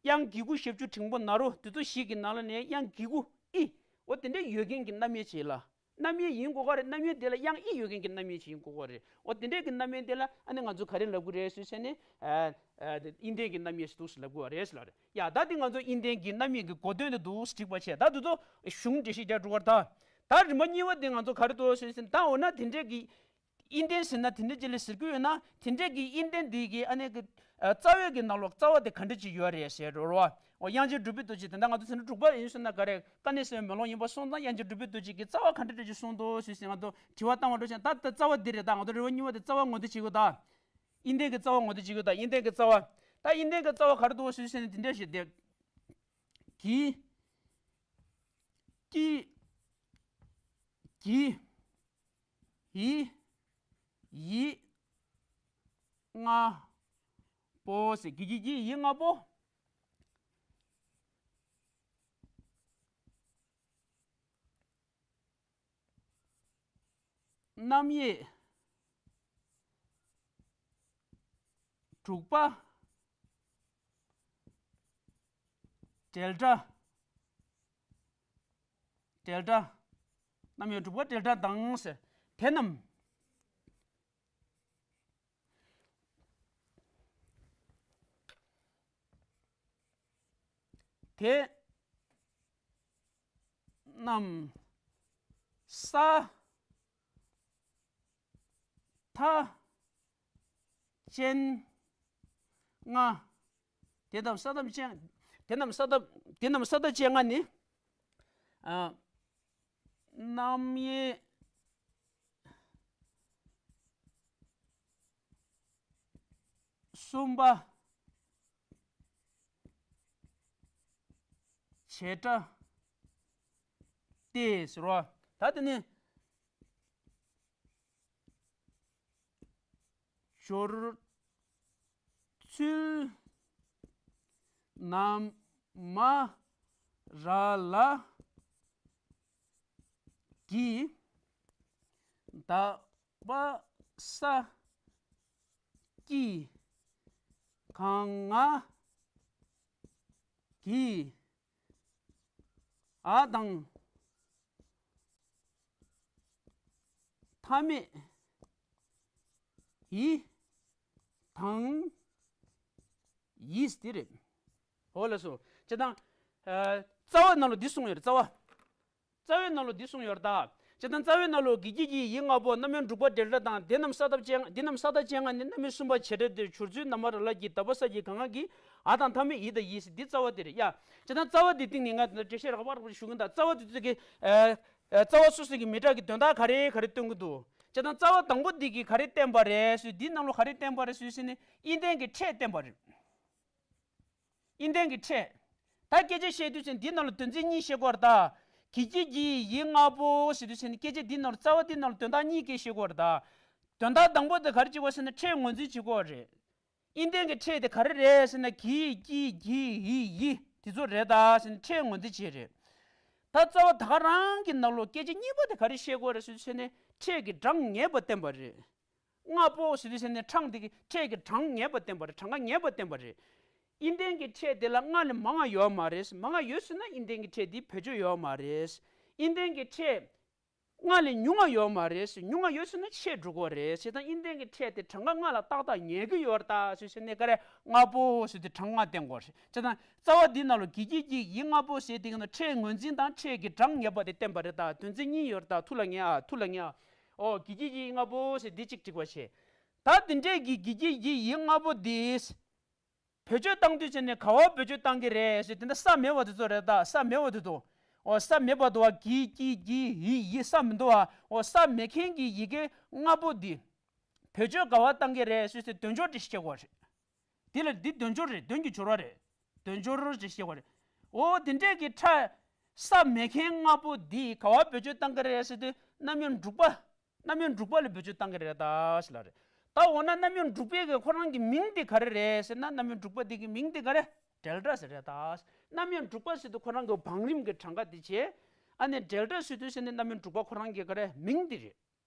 དབྱངས་དགུ་དགུ་ཞབས་ཀྱུ་འབྲིང་པོ་ན་རོ་དེ་ཚོ་བཞི་གི་ནང་ལ་ནས་དབྱངས་དགུ་ཨི། འོ་དེ་འདྲ་ཡོད་མཁན་གྱི་རྣམ་དབྱེ་ཅིག་ལ། རྣམ་དབྱེ་ཡིན་དགོས་ཀ་རེད། རྣམ་དབྱེ་དེ་ལ་དབྱངས་ཨི་ཡོད་མཁན་གྱི་རྣམ་དབྱེ་ཅིག་ཡིན་དགོས་ཀ་རེད། འོ་དེ་འདྲ་གི་རྣམ་དབྱེ་དེ་ལ་ཨ་ནི་ང་ཚོ་ག་རེ་ལབ་དགོས་རེད་ཟེར་བྱས་ནས། ཨ་ཨ་ཨིན་ལྡན་གྱི་རྣམ་དབྱེ་ཞིག་འདུག་ཟེར་ལབ་དགོས་པ་རེད་ཟེར་ལབ་རེད། ཡ་ད་དེ་ང་ཚོ་ཨིན་ལྡན་གྱི་རྣམ་དབྱེ་གི་གོ་དོན་དེ་འདུག་ཟེར་འགྲིག་པ་བྱས། ད་དེ་ཚོ་གཞུང་འགྲེལ་བཤད་རྒྱག་འགྲོ་བར་ད། ད་རིམ་པ་གཉིས་པ་དེ་ང་ཚོ་ག་རེ་འདུག་ཟེར་ཟེར་ན། ད་འོ་ན་དེ་འདྲ་གི་ཨིན་ལྡན་ཟེར་ན་དེ་འདྲ་ཅིག་ལ་ཟེར་གྱི་ཡོད་ན། དེ་འདྲ་གི་ཨིན་ལྡན་འདི་གི་ཨ་ནི་གི་ཨ་རྩ་བའི་གི་ནང་ལོགས་རྩ་བ་དེ་ག་འདྲ་ཅིག་ཡོད་རེད་ཟེར་རོ་རོ། འོ་དབྱངས་ཅན་གྲུབ་པའི་རྡོ་རྗེ་དེ་འདྲ་ང་ཚོ་ཟེར་ན་དྲུག་པ་ཡིན་ཟེར་ན་ག་རེ། དཀའ་གནད་གསལ་བའི་མེ་ལོང་ཡིན་པ་སོང་ཙང་དབྱངས་ཅན་གྲུབ་པའི་རྡོ་རྗེ་གི་རྩ་བ་ག་འདྲ་འདྲ་ཅིག་གསུངས་འདུག་ཟེར་ཟེར་ང་ཚོ་དྲི་བ་བཏང་བ་འགྲོ་ཅན། ད་ད་རྩ་བ་འདི་རེད། ད་ང་ཚོ་རེ་བ་གཉིས་པ་དེ་རྩ་བ་ངོ་འདི་བྱེད་དགོས་ད། ཨིན་ལྡན་གི་རྩ་བ་ངོ་འདི་བྱེད་དགོས་ད། ཨིན་ལྡན་གི་རྩ་བ། ད་ཨིན་ལྡན་གི་རྩ་བ་ག་རེ་འདུག་ཟེར་ཟེར་ན་དེ་འདྲ་ཞིག་དེ། གི། ཀྱི། གི། ཡི། ཡི། ལྔ་པོ་ཟེར། གི་གི་གི་ཡི་ལྔ་པོ། རྣམ་དབྱེ་དྲུག་པ། འབྲེལ་སྒྲ། འབྲེལ་སྒྲ། རྣམ་དབྱེ་དྲུག་པ་འབྲེལ་སྒྲ་དང་ཟེར། དེ་རྣམས། དེ་རྣམས་ས་མཐའ་ཅན་ལྔ། དེ་རྣམས་ས་མཐའ་ཅན། དེ་རྣམས་ས་མཐའ། དེ་རྣམས་ས་མཐའ་ཅན་ལྔ་ནི། ཨ། རྣམ་དབྱེ་གསུམ་པ། བྱེད་སྒྲ་སྟེ་ཟེར་བ། ད་དེ་ནི་སྦྱོར་ཚུལ་ན་མ་ར་ལ་གི་ད་པ་ས་ཀྱི་གང་ང་གི་ཨ་དང་མཐའ་མེད་ཡི་དང་ཡིས་དེ་རེད། འོ་ལགས་སོ། བྱས་ཙང་། ཨ། རྩ་བའི་ནང་ལ་འདི་གསུངས་ཡོད་རེད། རྩ་བ། རྩ་བའི་ནང་ལ་འདི་གསུངས་ཡོད་རེད་ད། བྱས་ཙང་རྩ་བའི་ནང་ལ་གི་གི་གི་ཡི་ལྔ་པོ། རྣམ་དབྱེ་དྲུག་པ་འབྲེལ་སྒྲ་དང་། དེ་རྣམས་ས་མཐའ་ཅན། དེ་རྣམས་ས་མཐའ་ཅན་ལྔ་ནི་རྣམ་དབྱེ་གསུམ་པ་བྱེད་སྒྲ་སྟེ། སྦྱོར་ཚུལ་ན་མ་ར་ལ་གི་ད་པ་ས་ཀྱི་གང་ང་གི་ཨ་དང་མཐའ་མེད་ཡི་དང་ཡིས། འདི་རྩ་བ་དེ་རེད་ཡ། བྱས་ཙང་རྩ་བ་འདི་སྟེང་ནས་ང་འགྲེལ་བཤད་རགས་པ་རགས་པ་ཞུ་གི་ཡིན་ད། རྩ་བ་འདི་ཚོ་གི། ཨ། རྩ་བ་སོ་སོ་གི་མི་སྒྲ་གི་དོན་དག་ག་རེ་ག་རེ་སྟོན་གི་འདུག་བྱས་ཙང་རྩ་བ་དང་པོ་འདི་གི་ག་རེ་བསྟན་པ་རེད་ཟེར། འདིའི་ནང་ལོགས་ག་རེ་བསྟན་པ་རེད་ཟེར་ཟེར་ནས་ཨིན་ལྡན་གྱི་ཕྲད་བསྟན་པ་རེད། ཨིན་ལྡན་གྱི་ཕྲད། ད་སྐད་ཆ་བཤད་དུས་ཙམ་འདིའི་ནང་ལ་དོན་ཚན་གཉིས་བཤད་དགོས་རེད་ད། གི་གི་གི་ཡི་ལྔ་པོ་ཟེར་དུས་ཙམ་ནས་སྐད་ཆ་འདིའི་ནང་ལ་རྩ་བ་འདིའི་ནང་ལ་དོན་དག་གཉིས་སྐད་བཤད་དགོས་རེད་ད། དོན་དག་དང་པོ་དེ་ག་རེ་བྱེད་དགོས་ཟེར་ན་ཕྲད་ངོས་འཛིན་བྱེད་དགོས་རེད། ཨིན་ལྡན་གྱི་ཕྲད་དེ་ག་རེ་རེད་ཟེར་ན་གི་ཀྱི་གི་ཡི་ཡི་དེ་ཚོ་རེད་ད་ཟེར་ནས་ཕྲད་ངོས་འཛིན་བྱས་རེད། ད་རྩ་བ་ད་ག་རང་གི་ནང་ལོགས་སྐད་ཆ་གཉིས་པ་དེ་ག་རེ་བཤད་དགོས་རེད་ཟེར་ཟེར་ནས་ཕྲད་ཀྱི་གྲངས་ངེས་པ་བསྟན་པ་རེད། ལྔ་པོ་ཟེར་དུས་ཟེར་ནས་གྲངས་དེ་གི་ཕྲད་ཀྱི་གྲངས་ངེས་པ་བསྟན་པ་རེད། གྲངས་ཀ་ངེས་པ་བསྟན་པ་རེད། ཨིན་ལྡན་གྱི་ཕྲད་དེ་ལ་ལྔ་ལས་མང་བ་ཡོད་མ་རེད། མང་བ་ཡོད་ཟེར་ན་ཨིན་ལྡན་གྱི་ཕྲད་དེ་བེད་སྤྱོད་ཡོད་མ་རེད། ཨིན་ལྡན་གྱི་ཕྲད་ལྔ་ལས་ཉུང་བ་ཡོད་མ་རེད། ཉུང་བ་ཡོད་ཟེར་ན་ཕྱེད་འགྲོ་གི་རེད། བྱས་ཙང་ཨིན་ལྡན་གྱི་ཕྲད་དེ་གྲངས་ཀ་ལྔ་ལ་ཏག་ཏག་ངེས་ཀྱི་ཡོད་རེད་ད་ཟེར་ཟེར་ནས་ག་རེ་ལྔ་པོ་ཟེར་དུས་གྲངས་ལྔ་བསྟན་དགོས་རེད། བྱས་ཙང་རྩ་བ་འདི་ནང་ལ་གི་གི་གི་ཡི་ལྔ་པོ་ཟེར་དེ་གི་ནང་ཕྲད་ངོས་འཛིན་དང་ཕྲད་ཀྱི་གྲངས་ངེས་པ་དེ་བསྟན་པ་རེད་ད། དོན་ཚན་གཉིས་ཡོད་རེད་ད། ཐུགས་ལ་ངེས་ཨ། ཐུགས་ལ་ངེས་ཨ། ཨོ་གི་གི་གི་ལྔ་པོ་ཟེར་འདི་གཅིག་འགྲིག་པ་བྱས། ད་འདི་འདྲས་ཀྱི་གི་གི་གི་ཡི་ལྔ་པོ་འདི་བེད་སྤྱོད་བཏང་དུས་ཙམ་ནས་ག་བ་བེད་སྤྱོད་བཏང་གི་རེད་ཟེར་དེ་འདྲ་ས་མེད་པ་དེ་ཚོ་རེད་ད། ས་མེད་པ་དེ་ཚོ། འོ་ས་མེད་པ་འདུག་བ། གི་ཀྱི་གི་ཡི་ཡི་ས་མི་འདུག་བ། འོ་ས་མེད་མཁན་གྱི་ཡི་གེ་ལྔ་པོ་འདི་བེད་སྤྱོད་ག་བ་བཏང་གི་རེད་ཟེར་ཟེར་དོན་སྦྱོར་འགྲེལ་བཤད་བྱེད་དགོས་རེད། དེ་ལ་འདི་དོན་སྦྱོར་རེད། དོན་གྱི་སྦྱོར་བ་རེད། དོན་སྦྱོར་འགྲེལ་བཤད་བྱེད་དགོས་རེད། འོ་དེ་འདྲས་ཀྱི་ཕྲ་ས་མེད་མཁན་ལྔ་པོ་འདི་ག་བ་བེད་སྤྱོད་བཏང་གི་རེད་ཟེར་དུས་རྣམ་དབྱེ་འབྲུག་པ། རྣམ་དབྱེ་འབྲུག་པ་ལ་བེད་སྤྱོད་བཏང་གི་རེད་ད་ཟེར་ལ་རེད། ད་འོ་ན་རྣམ་དབྱེ་འབྲུག་པའི་གི་ཁོ་རང་གི་མིང་དེ་ག་རེ་རེད་ཟེར་ན། རྣམ་དབྱེ་འབྲུག་པ་དེ་གི་མིང་དེ་ག་རེ། ཌེལ་ཊ་ཟེར་རེད་ད། རྣམ་དབྱེ་འབྲུག་པ་ཟེར་དུས་ཁོ་རང་གི་བང་རིམ་གི་གྲངས་ཀ་དེ་བྱས། ཨ་ནི་ཌེལ་ཊ་ཟེར་དུས་ཟེར་ནས་རྣམ་དབྱེ་འབྲུག་པ་ཁོ་རང་གི་ག་རེ་མིང་དེ་རེད།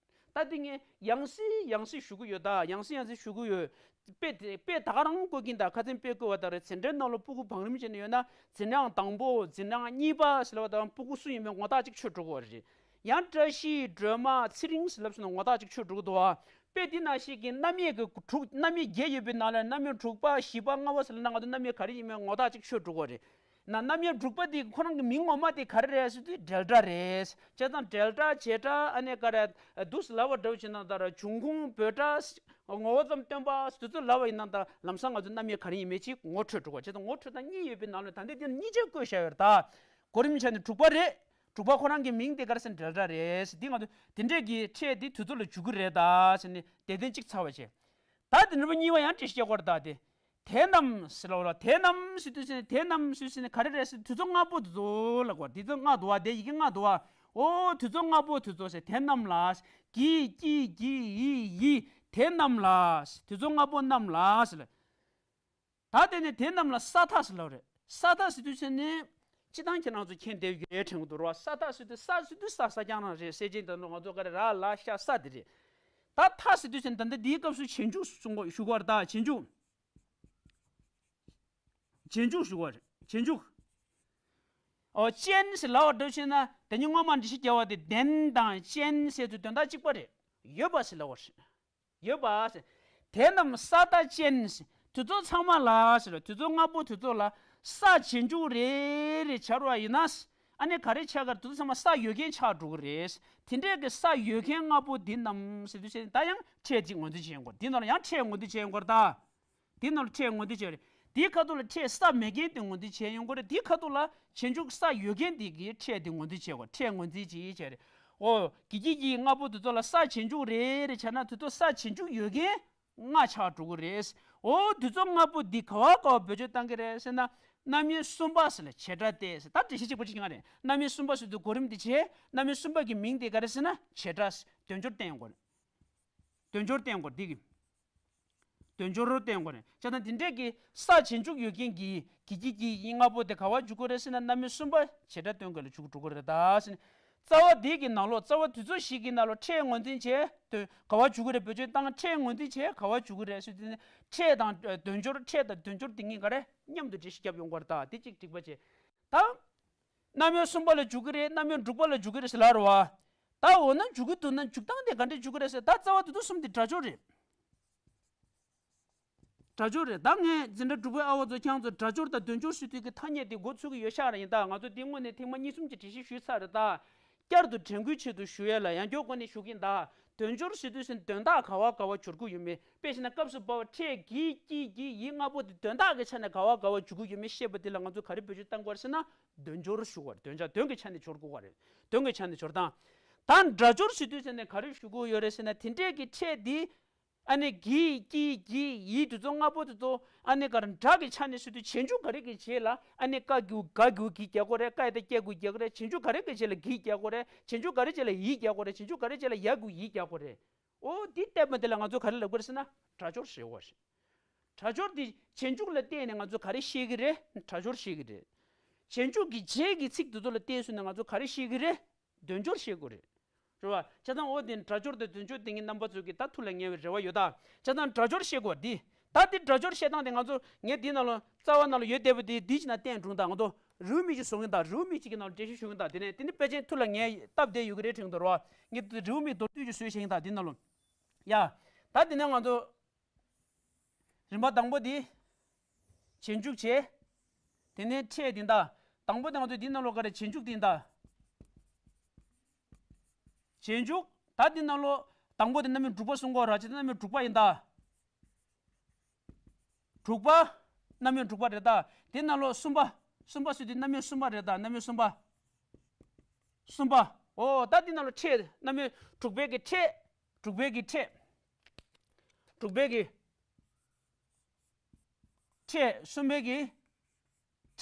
ད་དེ་ངས་ཡང་སེ་ཡང་སེ་ཞུ་གི་ཡོད་ད། ཡང་སེ་ཡང་སེ་ཞུ་གི་ཡོད། དཔེ་དེ་དཔེ་ད་ག་རང་བཀོད་ཀྱིན་ད། ཁ་སང་དཔེ་བཀོད་པ་ལྟར་འཛིན་གྲྭའི་ནང་ལ་སྤུ་གུ་བང་རིམ་བྱས་ནས་ཡོད་ན། འཛིན་གྲྭའང་དང་པོ། འཛིན་གྲྭའང་གཉིས་པ་ཟེར་ལབ་པ་དང་སྤུ་གུ་སུ་ཡིན་མིན་ངོ་ཐག་ཅིག་ཆོད་འགྲོ་གི་རེད། ཡང་བཀྲ་ཤིས། སྒྲོལ་མ། ཚེ་རིང་ཟེར་ལབ་སོང་ན་ངོ་ཐག་ཅིག་ཆོད་འགྲོ་གི་འདུག་བ། དཔེ་འདི་ནང་བཞིན་གྱི་རྣམ་དབྱེ་གི་དྲུག་རྣམ་དབྱེ་བརྒྱད་ཡོད་པའི་ནང་ལ་རྣམ་དབྱེ་དྲུག་པ་བཞི་པ་ལྔ་པ་ཟེར་ལབ་ན་ང་ཚོ་རྣམ་དབྱེ་ག་རེ་ཡིན་མིན་ངོ་ཐག་ཅིག་ཆོད་འགྲོ་གི་རེད། ན་རྣམ་དབྱེ་དྲུག་པ་དེ་ཁོ་རང་གི་མིང་ངོ་མ་དེ་ག་རེ་རེད་ཟེར་དུས་ཌེལ་ཊ་རེད། བྱས་ཙང་ཌེལ་ཊ་བྱེད་སྒྲ་ཨ་ནི་ག་རེ་འདུག་ཟེར་ལབ་པ་འདྲ་བོ་བྱས་ན་ད་ར་འབྱུང་ཁུངས་འབོད་སྒྲ་ངོ་བོ་ཙམ་སྟོན་པ་དེ་ཚོ་ལབ་པ་ཡིན་ན་ད་ལམ་སང་ང་ཚོ་རྣམ་དབྱེ་ག་རེ་ཡིན་མིན་ཅིག་ངོ་འཕྲོད་འགྲོ་གི། བྱས་ཙང་ངོ་འཕྲོད་སྟངས་གཉིས་ཡོད་པའི་ནང་ལ་ད་ལྟ་དེ་གཉིས་ཆ་བཀོད་བཞག་ཡོད་རེད་ད། གོ་རིམ་ཆ་ནས་དྲུག་པ་རེད། དྲུག་པ་ཁོ་རང་གི་མིང་དེ་ག་རེ་ཟེར་ན་ཌེལ་ཊ་རེད། འདི་ང་ཚོ་དེ་འདྲས་ཀྱི་ཕྲད་འདི་དུས་ཚོད་ལ་འཇུག་གི་རེད་ད་ཟེར་ནས་དེ་བསྟན་གཅིག་ཚར་བ་བྱས། ད་དེ་འདྲ་པོ་གཉིས་པ་ཡང་འགྲེལ་བཤད་དགོས་རེད་ད། དེ་དེ་རྣམས་ཟེར་ལ་འོ་ལ། དེ་རྣམས་ཟེར་དུས་ཟེར་ནས་དེ་རྣམས་ཟེར་ཟེར་ནས་ག་རེ་རེད་ཟེར། དུས་ཚོད་ལྔ་པོ་དེ་ཚོ་ལ་གོ། དུས་ཚོད་ལྔ་འདུག་བ། དེ་ཡི་གེ་ལྔ་འདུག་བ། འོ་དུས་ཚོད་ལྔ་པོ་དེ་ཚོ་ཟེར། དེ་རྣམས་ལ། གི་ཀྱི་གི་ཡི་ཡི། དེ་རྣམས་ལ། དུས་ཚོད་ལྔ་པོ་རྣམས་ལ་ཟེར་ལ། ད་དེ་ནས་དེ་རྣམས་ལ་ས་མཐའ་ཟེར་ལབ་རེད། ས་མཐའ་ཟེར་དུས་ཚོད་ནི་སྤྱི་བཏང་ཁྱེད་རང་ཚོ་མཁྱེན་བསྡད་ཡོད་རེད་དྲན་གྱི་འདུག་ར། ས་མཐའ་ཟེར་དུས་ས་ཟེར་དུས་ས་ས་རྐྱང་རང་རེད། སེ་ཆེན་དང་ང་ཚོ་ག་རེ་ར་ལ་ཤ་ས་དེ་རེད། ད་མཐའ་ཟེར་དུས་ཚོད་ནི་ད་ལྟ་འདིའི་སྐབས་སུ་རྗེས་འཇུག་གསུང་གོ་ཞུ་གོ་ར། ད་རྗེས་འཇུག་རྗེས་འཇུག་ཞུ་གོ་རེད། རྗེས་འཇུག་འོ་ཅན་ཟེར་ལབ་པ་འདྲ་བྱས་ན་དེ་ཉིད་སྔོན་མ་འགྲེལ་བཤད་རྒྱག་པ་དེ་ལྡན་དང་ཅན་ཟེར་དུས་དོན་དག་གཅིག་པ་རེད། ཡོད་པ་ཟེར་ལབ་པ་རེད། ཡོད་པ་ཟེར། དེ་རྣམས་ས་མཐའ་ཅན་ཟེར། དེ་ཚོ་ཚང་མ་ལ་ཟེར། དེ་ཚོ་ལྔ་པོ་དེ་ཚོ་ལ་ས་རྗེས་འཇུག་རེ་རེ་སྦྱར་བ་ཡིན་ན། ཨ་ནི་ག་རེ་ཆགས་ཀ་རེད། དེ་ཚོ་ཚང་མ་ས་ཡོད་མཁན་ཆགས་འགྲོ་གི་རེད། དེ་འདྲས་ཀྱི་ས་ཡོད་མཁན་ལྔ་པོ་འདི་རྣམས་ཟེར་དུས་ཚེ་ད་ཡང་ཕྲད་ཅིག་ངོས་འཛིན་བྱེད་ཡོང་གི་རེད། འདི་ནང་ལ་ཡང་ཕྲད་ངོས་འཛིན་བྱེད་ཡོང་གི་རེད་ད། འདི་ནང་ལ་ཕྲད་ངོས་འཛིན་བྱེད་རེད། འདིའི་ཁ་ཐུག་ལ་ཕྲད་ས་མེད་མཁན་དེ་ངོས་འཛིན་བྱེད་ཡོང་གི་རེད། འདིའི་ཁ་ཐུག་ལ་རྗེས་འཇུག་ས་ཡོད་མཁན་དེ་གི་ཕྲད་དེ་ངོས་འཛིན་བྱེད་དགོས། ཕྲད་ངོས་འཛིན་ཅིག་བྱས་རེད། འོ་གི་གི་གི་ལྔ་པོ་དེ་ཚོ་ལ་ས་རྗེས་འཇུག་རེ་རེ་བྱས་ན་དེ་ཚོ་ས་རྗེས་འཇུག་ཡོད་མཁན་ལྔ་ཆགས་འགྲོ་གི་རེད། འོ་དེ་ཚོ་ལྔ་པོ་འདི་ག་བ་ག་བ་བེད་སྤྱོད་བཏང་གི་རེད་ཟེར་ན། རྣམ་དབྱེ་གསུམ་པ་ཟེར་ལ་བྱེད་སྒྲ་སྟེ་ཟེར། ད་འགྲེལ་བཤད་གཅིག་པ་གཅིག་ཡང་རེད། རྣམ་དབྱེ་གསུམ་པ་ཟེར་དུས་གོ་རིམ་དེ་བྱས། རྣམ་དབྱེ་གསུམ་པ་གི་མིང་དེ་ག་རེ་ཟེར་ན་བྱེད་སྒྲ་དོན་སྦྱོར་བསྟན་ཡོང་གི་རེད། དོན་སྦྱོར་བསྟན་དགོས་འདི་གི། དོན་སྦྱོར་བསྟན་དགོས་རེད། བྱས་ཙང་དེ་འདྲས་ཀྱི་ས་རྗེས་འཇུག་ཡོད་མཁན་གྱི་གི་གི་གི་ཡི་ལྔ་པོ་དེ་ག་བ་འཇུག་དགོས་རེད་ཟེར་ན། རྣམ་དབྱེ་གསུམ་པ་བྱེད་སྒྲ་སྟོན་དགོས་ལ་འཇུག་འགྲོ་གི་རེད་ད་ཟེར་ནས། རྩ་བ་འདི་གི་ནང་ལོགས་རྩ་བ་དུས་ཚོད་བཞི་གི་ནང་ལོགས་ཕྲད་ངོས་འཛིན་བྱས་དོན་ག་བ་འཇུག་གི་རེད། བེད་སྤྱོད་བཏང་ཕྲད་ངོས་འཛིན་བྱས་ག་བ་འཇུག་གི་རེད་ཟེར་དུས་ནི་ཕྲད་དང་དོན་སྦྱོར། ཕྲད་དང་དོན་སྦྱོར་དེ་གཉིས་ཀ་རེད་མཉམ་དུ་འགྲེལ་བཤད་རྒྱབ་ཡོང་དགོས་རེད་ད། དེ་གཅིག་འགྲིག་པ་བྱས། ད། རྣམ་དབྱེ་གསུམ་པ་ལ་འཇུག་གི་རེད། རྣམ་དབྱེ་དྲུག་པ་ལ་འཇུག་གི་རེད་ཟེར་ལབ་རེད་བ། ད་འོ་ན་འཇུག་གི་འདུག་ན་འཇུག་སྟངས་དེ་ག་འདྲས་འཇུག་གི་རེད་ཟེར། ད་རྩ་བ་དེ་དུས་གསུམ་དེ་སྒྲ་སྦྱོར་རེད། སྒྲ་སྦྱོར་རེད། ད་ངས་འཛིན་གྲྭ་དྲུག་པའི་ཨ་བ་ཚོ་ཁྱེད་ཚོ་སྒྲ་སྦྱོར་དང་དོན་སྦྱོར་ཟེར་དུས་ཀྱི་ཐ་སྙད་དེ་འགོ་ཚུགས་ཀྱི་ཡོད་ཤག་རེད། ཡིན་ད་ང་ཚོ་འདི་སྔོན་ནས་ཐེངས་མ་གཉིས་གསུམ་གྱི་འགྲེལ་བཤད་ཞུས་ཚར་རེད་ད། བསྐྱར་དུ་དྲན་སྐུལ་ཆེད་དུ་ཞུ་ཡས་ལ་ཡང་བསྐྱར་སྒོ་ནས་ཞུ་གི་ཡིན་ད། དོན་སྦྱོར་ཟེར་དུས་ཟེར་དོན་དག་ག་བ་ག་བ་སྦྱོར་དགོས་ཡོད་མེད། དཔེ་བཞག་ན་སྐབས་སུ་བབ་པ་ཕྲད་གི་ཀྱི་གི་ཡི་ལྔ་པོ་དེ་དོན་དག་གི་ཆ་ནས་ག་བ་ག་བ་འཇུག་གི་ཡོད་མེད་བཤད་པ་དེ་ལ་ང་ཚོ་ག་རེ་བེད་སྤྱོད་བཏང་དགོས་རེད་ཟེར་ན། དོན་སྦྱོར་ཞུ་བ་རེད། དོན་བྱ་དོན་གྱི་ཆ་ནས་སྦྱོར་དགོས་པ་རེད། དོན་གྱི་ཆ་ནས་སྦྱོར་སྟངས། ད་སྒྲ་སྦྱོར་ཟེར་དུས་ཟེར་ནས་ག་རེ་ཞུ་དགོས་ཡོད་རེད་ཟེར་ན། དེ་འདྲས་ཀྱི་ཕྲད་འདི་ཨ་ནི་གི་ཀྱི་གི་ཡི་དེ་ཚོ་ལྔ་པོ་དེ་ཚོ་ཨ་ནི་ག་རེ་སྒྲ་གི་ཆ་ནས་ཟེར་དུས་རྗེས་འཇུག་ག་རེ་གི་རྗེས་ལ་ཨ་ནི་ཀ་གུ་ག་གུ་གི་རྒྱག་དགོས་རེད། ཀ་ཡི་ད་ཀྱ་གུ་རྒྱག་དགོས་རེད། རྗེས་འཇུག་ག་རེ་གི་རྗེས་ལ་གི་རྒྱག་དགོས་རེད། རྗེས་འཇུག་ག་རེ་རྗེས་ལ་ཡི་རྒྱག་དགོས་རེད། རྗེས་འཇུག་ག་རེ་རྗེས་ལ་ཡ་གུ་ཡི་རྒྱག་དགོས་རེད། འོ་འདི་བལྟས་པ་འདི་ལ་ང་ཚོ་ག་རེ་ལབ་དགོས་རེད་ཟེར་ན་སྒྲ་སྦྱོར་ཟེར་བ་རེད། སྒྲ་སྦྱོར་འདི་རྗེས་འཇུག་ལ་བལྟས་ནས་ང་ཚོ་ག་རེ་ཤེས་ཀྱི་རེད། སྒྲ་སྦྱོར་ཤེས་ཀྱི་རེད། རྗེས་འཇུག་གི་རྗེས་ཀྱི་ཚིག་དེ་ཚོ་ལ་བལྟས་སོང་ན་ང་ཚོ་ག་རེ་ཤེས་ཀྱི་རེད། དོན་སྦྱོར་ཤེས་དགོས་རེད། རེད་བ། བྱས་ཙང་འོ་དེ་སྒྲ་སྦྱོར་དང་དོན་སྦྱོར་དེ་གཉིས་རྣམ་པ་ཚོ་གི་ད་ཐུགས་ལ་ངེས་པའི་རེ་བ་ཡོད་ད། བྱས་ཙང་སྒྲ་སྦྱོར་ཤེས་དགོས་འདི། ད་འདི་སྒྲ་སྦྱོར་བཤད་སྟངས་དེ་ང་ཚོ་ངས་འདི་ནང་ལ་རྩ་བ་ནང་ལ་ཡོད་བསྡད་པ་དེ་འདི་ཅིག་ནང་བསྟན་འགྲོ་ད། ང་ཚོ་རེའུ་མིག་ཅིག་བཟོ་གིན་ད། རེའུ་མིག་ཅིག་གི་ནང་ལ་འགྲེལ་བཤད་ཞུ་གིན་ད། དེ་ནས་དེ་ནི་དཔེ་ཅན་ཐུགས་ལ་ངེས་སྟབས་བདེ་ཡོད་ཀྱི་རེད་དྲན་གྱི་འདུག་ར། ངས་འདི་རེའུ་མིག་མདོར་བསྡུས་ཅིག་བཟོས་བཞག་གིན་ད་འདི་ནང་ལ། ཡ། ད་དེ་ནས་ང་ཚོ་རིམ་པ་དང་པོ་འདི། རྗེས་འཇུག་བྱས། དེ་ནས་ཕྲད་འདི་འདྲ། དང་པོ་དེ་ང་ཚོ་འདི་ནང་ལོགས་ག་རེ་རྗེས་འཇུག་འདི་འདྲ། རྗེས་འཇུག་ད་འདི་ནང་ལོགས་དང་པོ་དེ་རྣམ་དབྱེ་དྲུག་པ་གསུང་གི་ཡོད་ར། བྱས་ཙང་རྣམ་དབྱེ་དྲུག་པ་ཡིན་ད། དྲུག་པ། རྣམ་དབྱེ་དྲུག་པ་རེད་ད། དེ་ནང་ལོགས་གསུམ་པ། གསུམ་པ་ཟེར་དུས་རྣམ་དབྱེ་གསུམ་པ་རེད་ད། རྣམ་དབྱེ་གསུམ་པ། གསུམ་པ། འོ་ད་འདི་ནང་ལ་ཕྲད་རྣམ་དབྱེ་དྲུག་པའི་གི་ཕྲད། དྲུག་པའི་གི་ཕྲད། དྲུག་པའི་གི་ཕྲད། གསུམ་པའི་གི་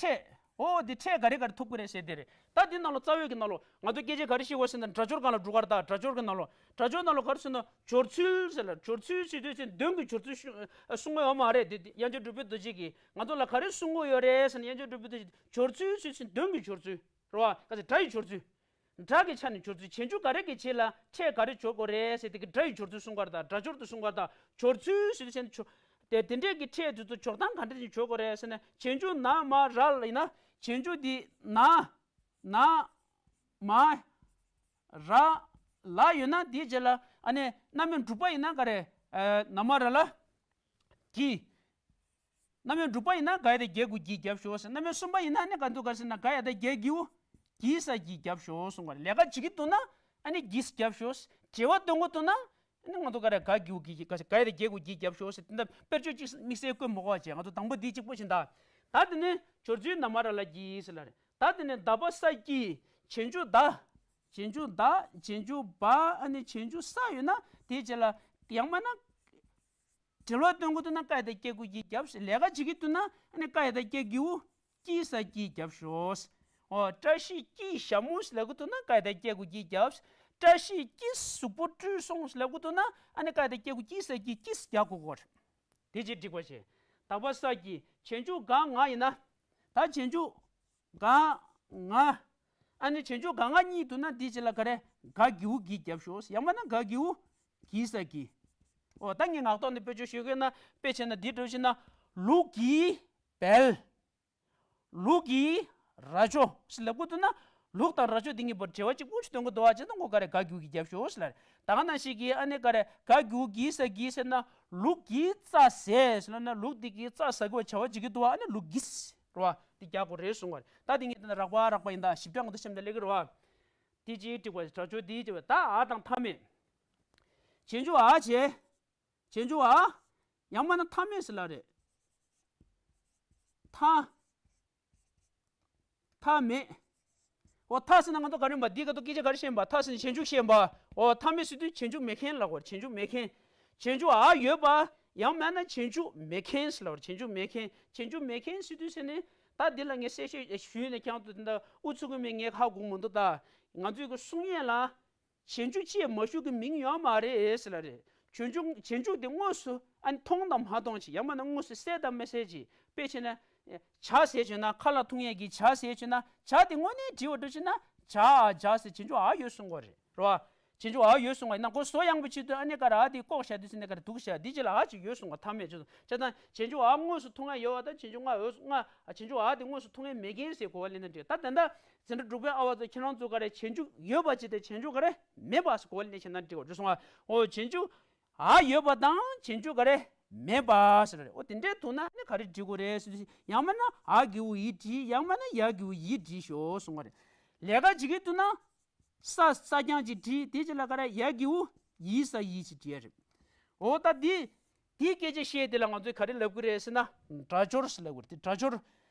ཕྲད། འོ་འདི་ཕྲད་ག་རེ་ག་རེ་ཐོབ་ཀྱི་རེད་ཟེར་དེ་རེད། ད་འདི་ནང་ལ་རྩ་བའི་གི་ནང་ལ་ང་ཚོ་སྐད་ཆ་ག་རེ་བཤད་དགོས་ཟེར་ན་སྒྲ་སྦྱོར་སྒང་ལ་འགྲོ་གར་ད་སྒྲ་སྦྱོར་གི་ནང་ལ་སྒྲ་སྦྱོར་ནང་ལ་ག་རེ་ཟེར་ན་སྦྱོར་ཚུལ་ཟེར་ལ་སྦྱོར་ཚུལ་ཟེར་དུས་ཚེ་དོན་གྱི་སྦྱོར་ཚུལ་ཞུ་གསུང་གི་ཡོད་མ་རེད། དེ་དེ་དབྱངས་ཅན་གྲུབ་པའི་རྡོ་རྗེ་གིས་ང་ཚོ་ལ་ག་རེ་གསུང་གི་ཡོད་རེད་ཟེར་ན་དབྱངས་ཅན་གྲུབ་པའི་རྡོ་རྗེ་སྦྱོར་ཚུལ་ཟེར་དུས་ཚེ་དོན་གྱི་སྦྱོར་ཚུལ། རེད་བ། ག་ཚོད་སྒྲ་ཡི་སྦྱོར་ཚུལ། སྒྲ་གི་ཆ་ནས་སྦྱོར་ཚུལ་བྱེད་འགྱུར་ག་རེ་གི་རྗེས་ལ་ཕྲད་ག་རེ་སྦྱོར་དགོས་རེད་ཟེར་དེ་གི་སྒྲ་ཡི་སྦྱོར་ཚུལ་གསུང་གར་དང་སྒྲ་སྦྱོར་དུ་གསུང་གར་དང་སྦྱོར་ཚུལ་ཟེར་དུས་ཆེན་དུ་དེ་དེ་འདྲས་ཀྱི་ཕྲད་དེ་ཚོ་སྦྱོར་སྟངས་ག་འདྲ་ཅིག་སྦྱོར་དགོས་རེད་ཟེར་ན་བྱེད་འགྱུར་ན་མ་ར་ལ་ཡིན་ན་བྱེད་འགྱུར་འདི་ན་ན་མ་ར་ལ་ཡོད་ན་དེའི་རྗེས་ལ་ཨ་ནི་རྣམ་དབྱེ་དྲུག་པ་ཡིན་ན་ག་རེ་ན་མ་ར་ལ་གི་རྣམ་དབྱེ་དྲུག་པ་ཡིན་ན་ག་ཡ་བཏགས་གི་གུ་གི་རྒྱབ་ཞོག་ཟེར། རྣམ་དབྱེ་གསུམ་པ་ཡིན་ན་ནི་ག་འདུག་ག་ཟེར་ན་ག་ཡ་བཏགས་གི་གུ་གི་ས་གི་རྒྱབ་ཞོག་གསུང་བ་རེད། ལས་ཀ་བྱེད་ཀྱི་འདུག་ན་ཨ་ནི་གིས་རྒྱབ་ཞོག་འབྲེལ་བ་སྟོན་གྱི་འདུག་ན་ཨ་ནི་ང་ཚོ་ག་རེ་ག་གི་གུ་གི་ག་ཡ་བཏགས་གི་གུ་གི་རྒྱབ་ཞོག་ཟེར། དེ་འདྲ་དཔེར་བརྗོད་ཅིག་དམིགས་བསལ་བཀོད་མི་དགོས་པ་བྱས། ང་ཚོ་དང་པོ་འདི་གཅིག་པོ་བཞིན་ད། ད་དེ་ནི་སྦྱོར་ཚུལ་ན་མ་ར་ལ་གི་ཟེར་ལ་རེད། ད་དེ་ནི་ད་བ་ས་གི་བྱེད་འགྱུར་ད། བྱེད་འགྱུར་ད། བྱེད་འགྱུར་བ། ཨ་ནི་བྱེད་འགྱུར་ས་ཡོད་ན་དེའི་རྗེས་ལ་ཡང་མིན་ན། འབྲེལ་བ་སྟོན་གྱི་འདུག་ན་ཀ་ཡ་བཏགས་ཀྱི་གུ་གི་རྒྱབ་ཞོག་ལས་ཀ་བྱེད་ཀྱི་འདུག་ན་ཨ་ནི་ཀ་ཡ་བཏགས་ཀྱི་གུ་གི་ས་གི་རྒྱབ་ཞོག་འོ་བཀྲ་ཤིས་ཀྱི་ཞྭ་མོ་ཟེར་ལབ་ཀྱི་འདུག་ན་ཀ་ཡ་བཏགས་ཀྱི་གུ་གི་རྒྱབ། བཀྲ་ཤིས་ཀྱི་གཟུགས་པོ་བཀྲུས་སོང་ཟེར་ལབ་ཀྱི་འདུག་ན་ཨ་ནི་ཀ་ཡ་བཏགས་ཀྱི་གུ་གི་ས་གི་ཀྱིས་རྒྱག་དགོས་ཀྱི་རེད། དེ་ཅིག་འགྲིག་པ་བྱས། ད་བ་ས་གི་བྱེད་འགྱུར་ག་ང་ཡིན་ན། ད་བྱེད་འགྱུར་ག་ང་། ཨ་ནི་བྱེད་འགྱུར་ག་ང་གཉིས་འདུག་ན་དེའི་རྗེས་ལ་ག་རེ་ག་གི་གུ་གི་རྒྱབ་ཞོག་ཡང་མིན་ན་ག་གི་གུ་གི་ས་གི་འོ་ད་ངས་ངག་ཐོག་ནས་དཔེ་བརྗོད་ཞུ་གི་ཡོད་ན་དཔེ་བྱས་ན་འདི་འདྲ་བྱས་ན་ལུག་གི་བལ། ལུག་གི་རྭ་ཅོ་ཟེར་ལབ་ཀྱི་འདུག་ན་ལུག་དང་རྭ་ཅོ་འདི་གཉིས་བར་འབྲེལ་བ་གཅིག་པུ་ཞིག་སྟོན་གྱི་འདུག་བ་བྱས་ན་ཁོ་ག་རེ་ག་གི་གུ་གི་རྒྱབ་ཞོག་ཟེར་ལ་རེད། ད་ག་ནང་བཞིན་གྱི་ཨ་ནི་ག་རེ་ག་གི་གུ་གི་ས་གི་ཟེར་ན་ལུག་གིས་རྩྭ་ཟས་ཟེར་ལབ་ན་ལུག་འདི་གིས་རྩྭ་ཟ་གི་བ་བྱ་བ་བྱེད་ཀྱི་འདུག་བ་ཨ་ནི་ལུག་གིས་རེད་བ། འདི་རྒྱག་དགོས་རེད་གསུང་བ་རེད། ད་འདི་གཉིས་དེ་ན་རགས་པ་རགས་པ་ཡིན་ད་ཞིབ་ཕྲ་ང་ཚོ་གཤམ་དུ་སླེབས་ཀྱི་རེད་བ། དེ་ཅིག་འགྲིག་པ་རེད། སྒྲ་སྦྱོར་འདི་ཅིག་བ་ད་འ་དང་མཐའ་མེད། བྱེད་འགྱུར་འ་བྱས། བྱེད་འགྱུར་འ། ཡང་མིན་ན་མཐའ་མེད་ཟེར་ལ་རེད། མཐའ། མཐའ་མེད། འོ་མཐའ་ཟེར་ན་ང་ཚོ་ག་རེ་ཡིན་པ་འདི་ག་ཏོ་སྐད་ཆ་ག་རེ་བཤད་ཡིན་པ་མཐའ་ཟེར་ན་བྱེད་འགྱུར་བཤད་ཡིན་པ། འོ་མཐའ་མེད་ཟེར་དུས་བྱེད་འགྱུར་མེད་མཁན་ལབ་དགོས་རེད། བྱེད་འགྱུར་མེད་མཁན། བྱེད་འགྱུར་འ་ཡོད་པ། ཡང་མིན་ན་བྱེད་འགྱུར་མེད་མཁན་ཟེར་ལབ་དགོས་རེད། བྱེད་འགྱུར་མེད་མཁན། བྱེད་འགྱུར་མེད་མཁན་ཟེར་དུས་ཟེར་ནས་ད་འདི་ལ་ངས་གསལ་བཤད་ཞུས་ནས་ཁྱེད་རང་ཚོ་འདི་འདྲ་ཨུ་ཚུགས་ཀྱི་མེད་ངས་ཧ་གོ་མི་འདུག་ད་ང་ཚོའི་གི་གསུང་ཡས་ལ། བྱེད་འགྱུར་ཅེས་མ་ཞུགས་ཀྱི་མིང་ཡོད་མ་རེད་ཟེར་ལ་རེད། བྱེད་འགྱུར་བྱེད་འགྱུར་དེ་དངོས་སུ་ཨ་ནི་མཐོང་དང་མ་མཐོང་ཅིག་ཡང་མིན་ན་དངོས་སུ་གསལ་དང་མི་གསལ་ཅིག་དཔེ་བྱས་ན། ཇ་ཟེར་བྱས་ན་ཁ་ལ་འཐུང་ཡས་ཀྱི་ཇ་ཟེར་བྱས་ན་ཇ་དེ་དངོས་གནས་བྲིས་པ་འདྲ་བྱས་ན་ཇ་འ་ཇ་ཟེར་བྱེད་འགྱུར་འ་ཡོད་གསུང་གི་རེད་རེད་བ། བྱེད་འགྱུར་འ་ཡོད་གསུང་བ་ཡིན་ན་ཁོ་བཟོ་ཡག་པོ་བྱེད་དུས་ཨ་ནི་ཀ་ར་འ་དེ་ལྐོག་བཞག་དུས་ཟེར་ནས་ཀ་ར་འདུག་བཞག་འདི་ཅི་ལ་འ་ཅིག་ཡོད་གསུང་བ་མཐའ་མེད་ཅེས་སོ་བྱས་ཙང་བྱེད་འགྱུར་འ་དངོས་སུ་འཐུང་ཡ་ཡོད་བ་དང་བྱེད་འགྱུར་ང་ཡོད་ང་བྱེད་འགྱུར་འ་དེ་དངོས་སུ་འཐུང་ཡ་མེད་མཁན་ཟེར་གོ་བ་ལེན་ན་འགྲིག་ད་ད་ལྟ། འཛིན་གྲྭ་དྲུག་པའི་ཨ་བ་ཚོ་ཁྱེད་རང་ཚོ་ག་རེ་བྱེད་འགྱུར་ཡོད་པ་ཅིག་དང་བྱེད་འགྱུར་ག་རེ་མེད་པ་ཟེར་གོ་བ་ལེན་བྱས་ན་འགྲིག་གོ་འགྲོ་སོང་ང་། འོ་བྱེད་འགྱུར་འ་ཡོད་པ་དང་བྱེད་འགྱུར་ག་རེ་མེད་པ་ཟེར་རེད། འོ་དེ་འདྲའི་ཐོག་ན་ནི་ག་རེ་འབྲི་དགོས་རེད་ཟེར་དུས་ཡང་མིན་ན་འ་གི་གུ་འི་བྲིས་ཡང་མིན་ན་ཡ་གི་གུ་ཡི་བྲིས་ཤོག་གསུང་བ་རེད། ལས་ཀ་བྱེད་ཀྱི་འདུག་ན་ས་ས་རྐྱང་ཅིག་བྲིས་དེ་ཅིག་ལ་ག་རེ་ཡ་གི་གུ་ཡི་ས་ཡི་ཅིག་བྲིས་ཡ་རེད། འོ་ད་འདི། དེའི་སྐད་ཆ་བཤད་དེ་ལ་ང་ཚོས་ག་རེ་ལབ་ཀྱི་རེད་ཟེར་ན། སྒྲ་སྦྱོར་ཟེར་ལབ་ཀྱི་རེད་དེ་སྒྲ་སྦྱོར།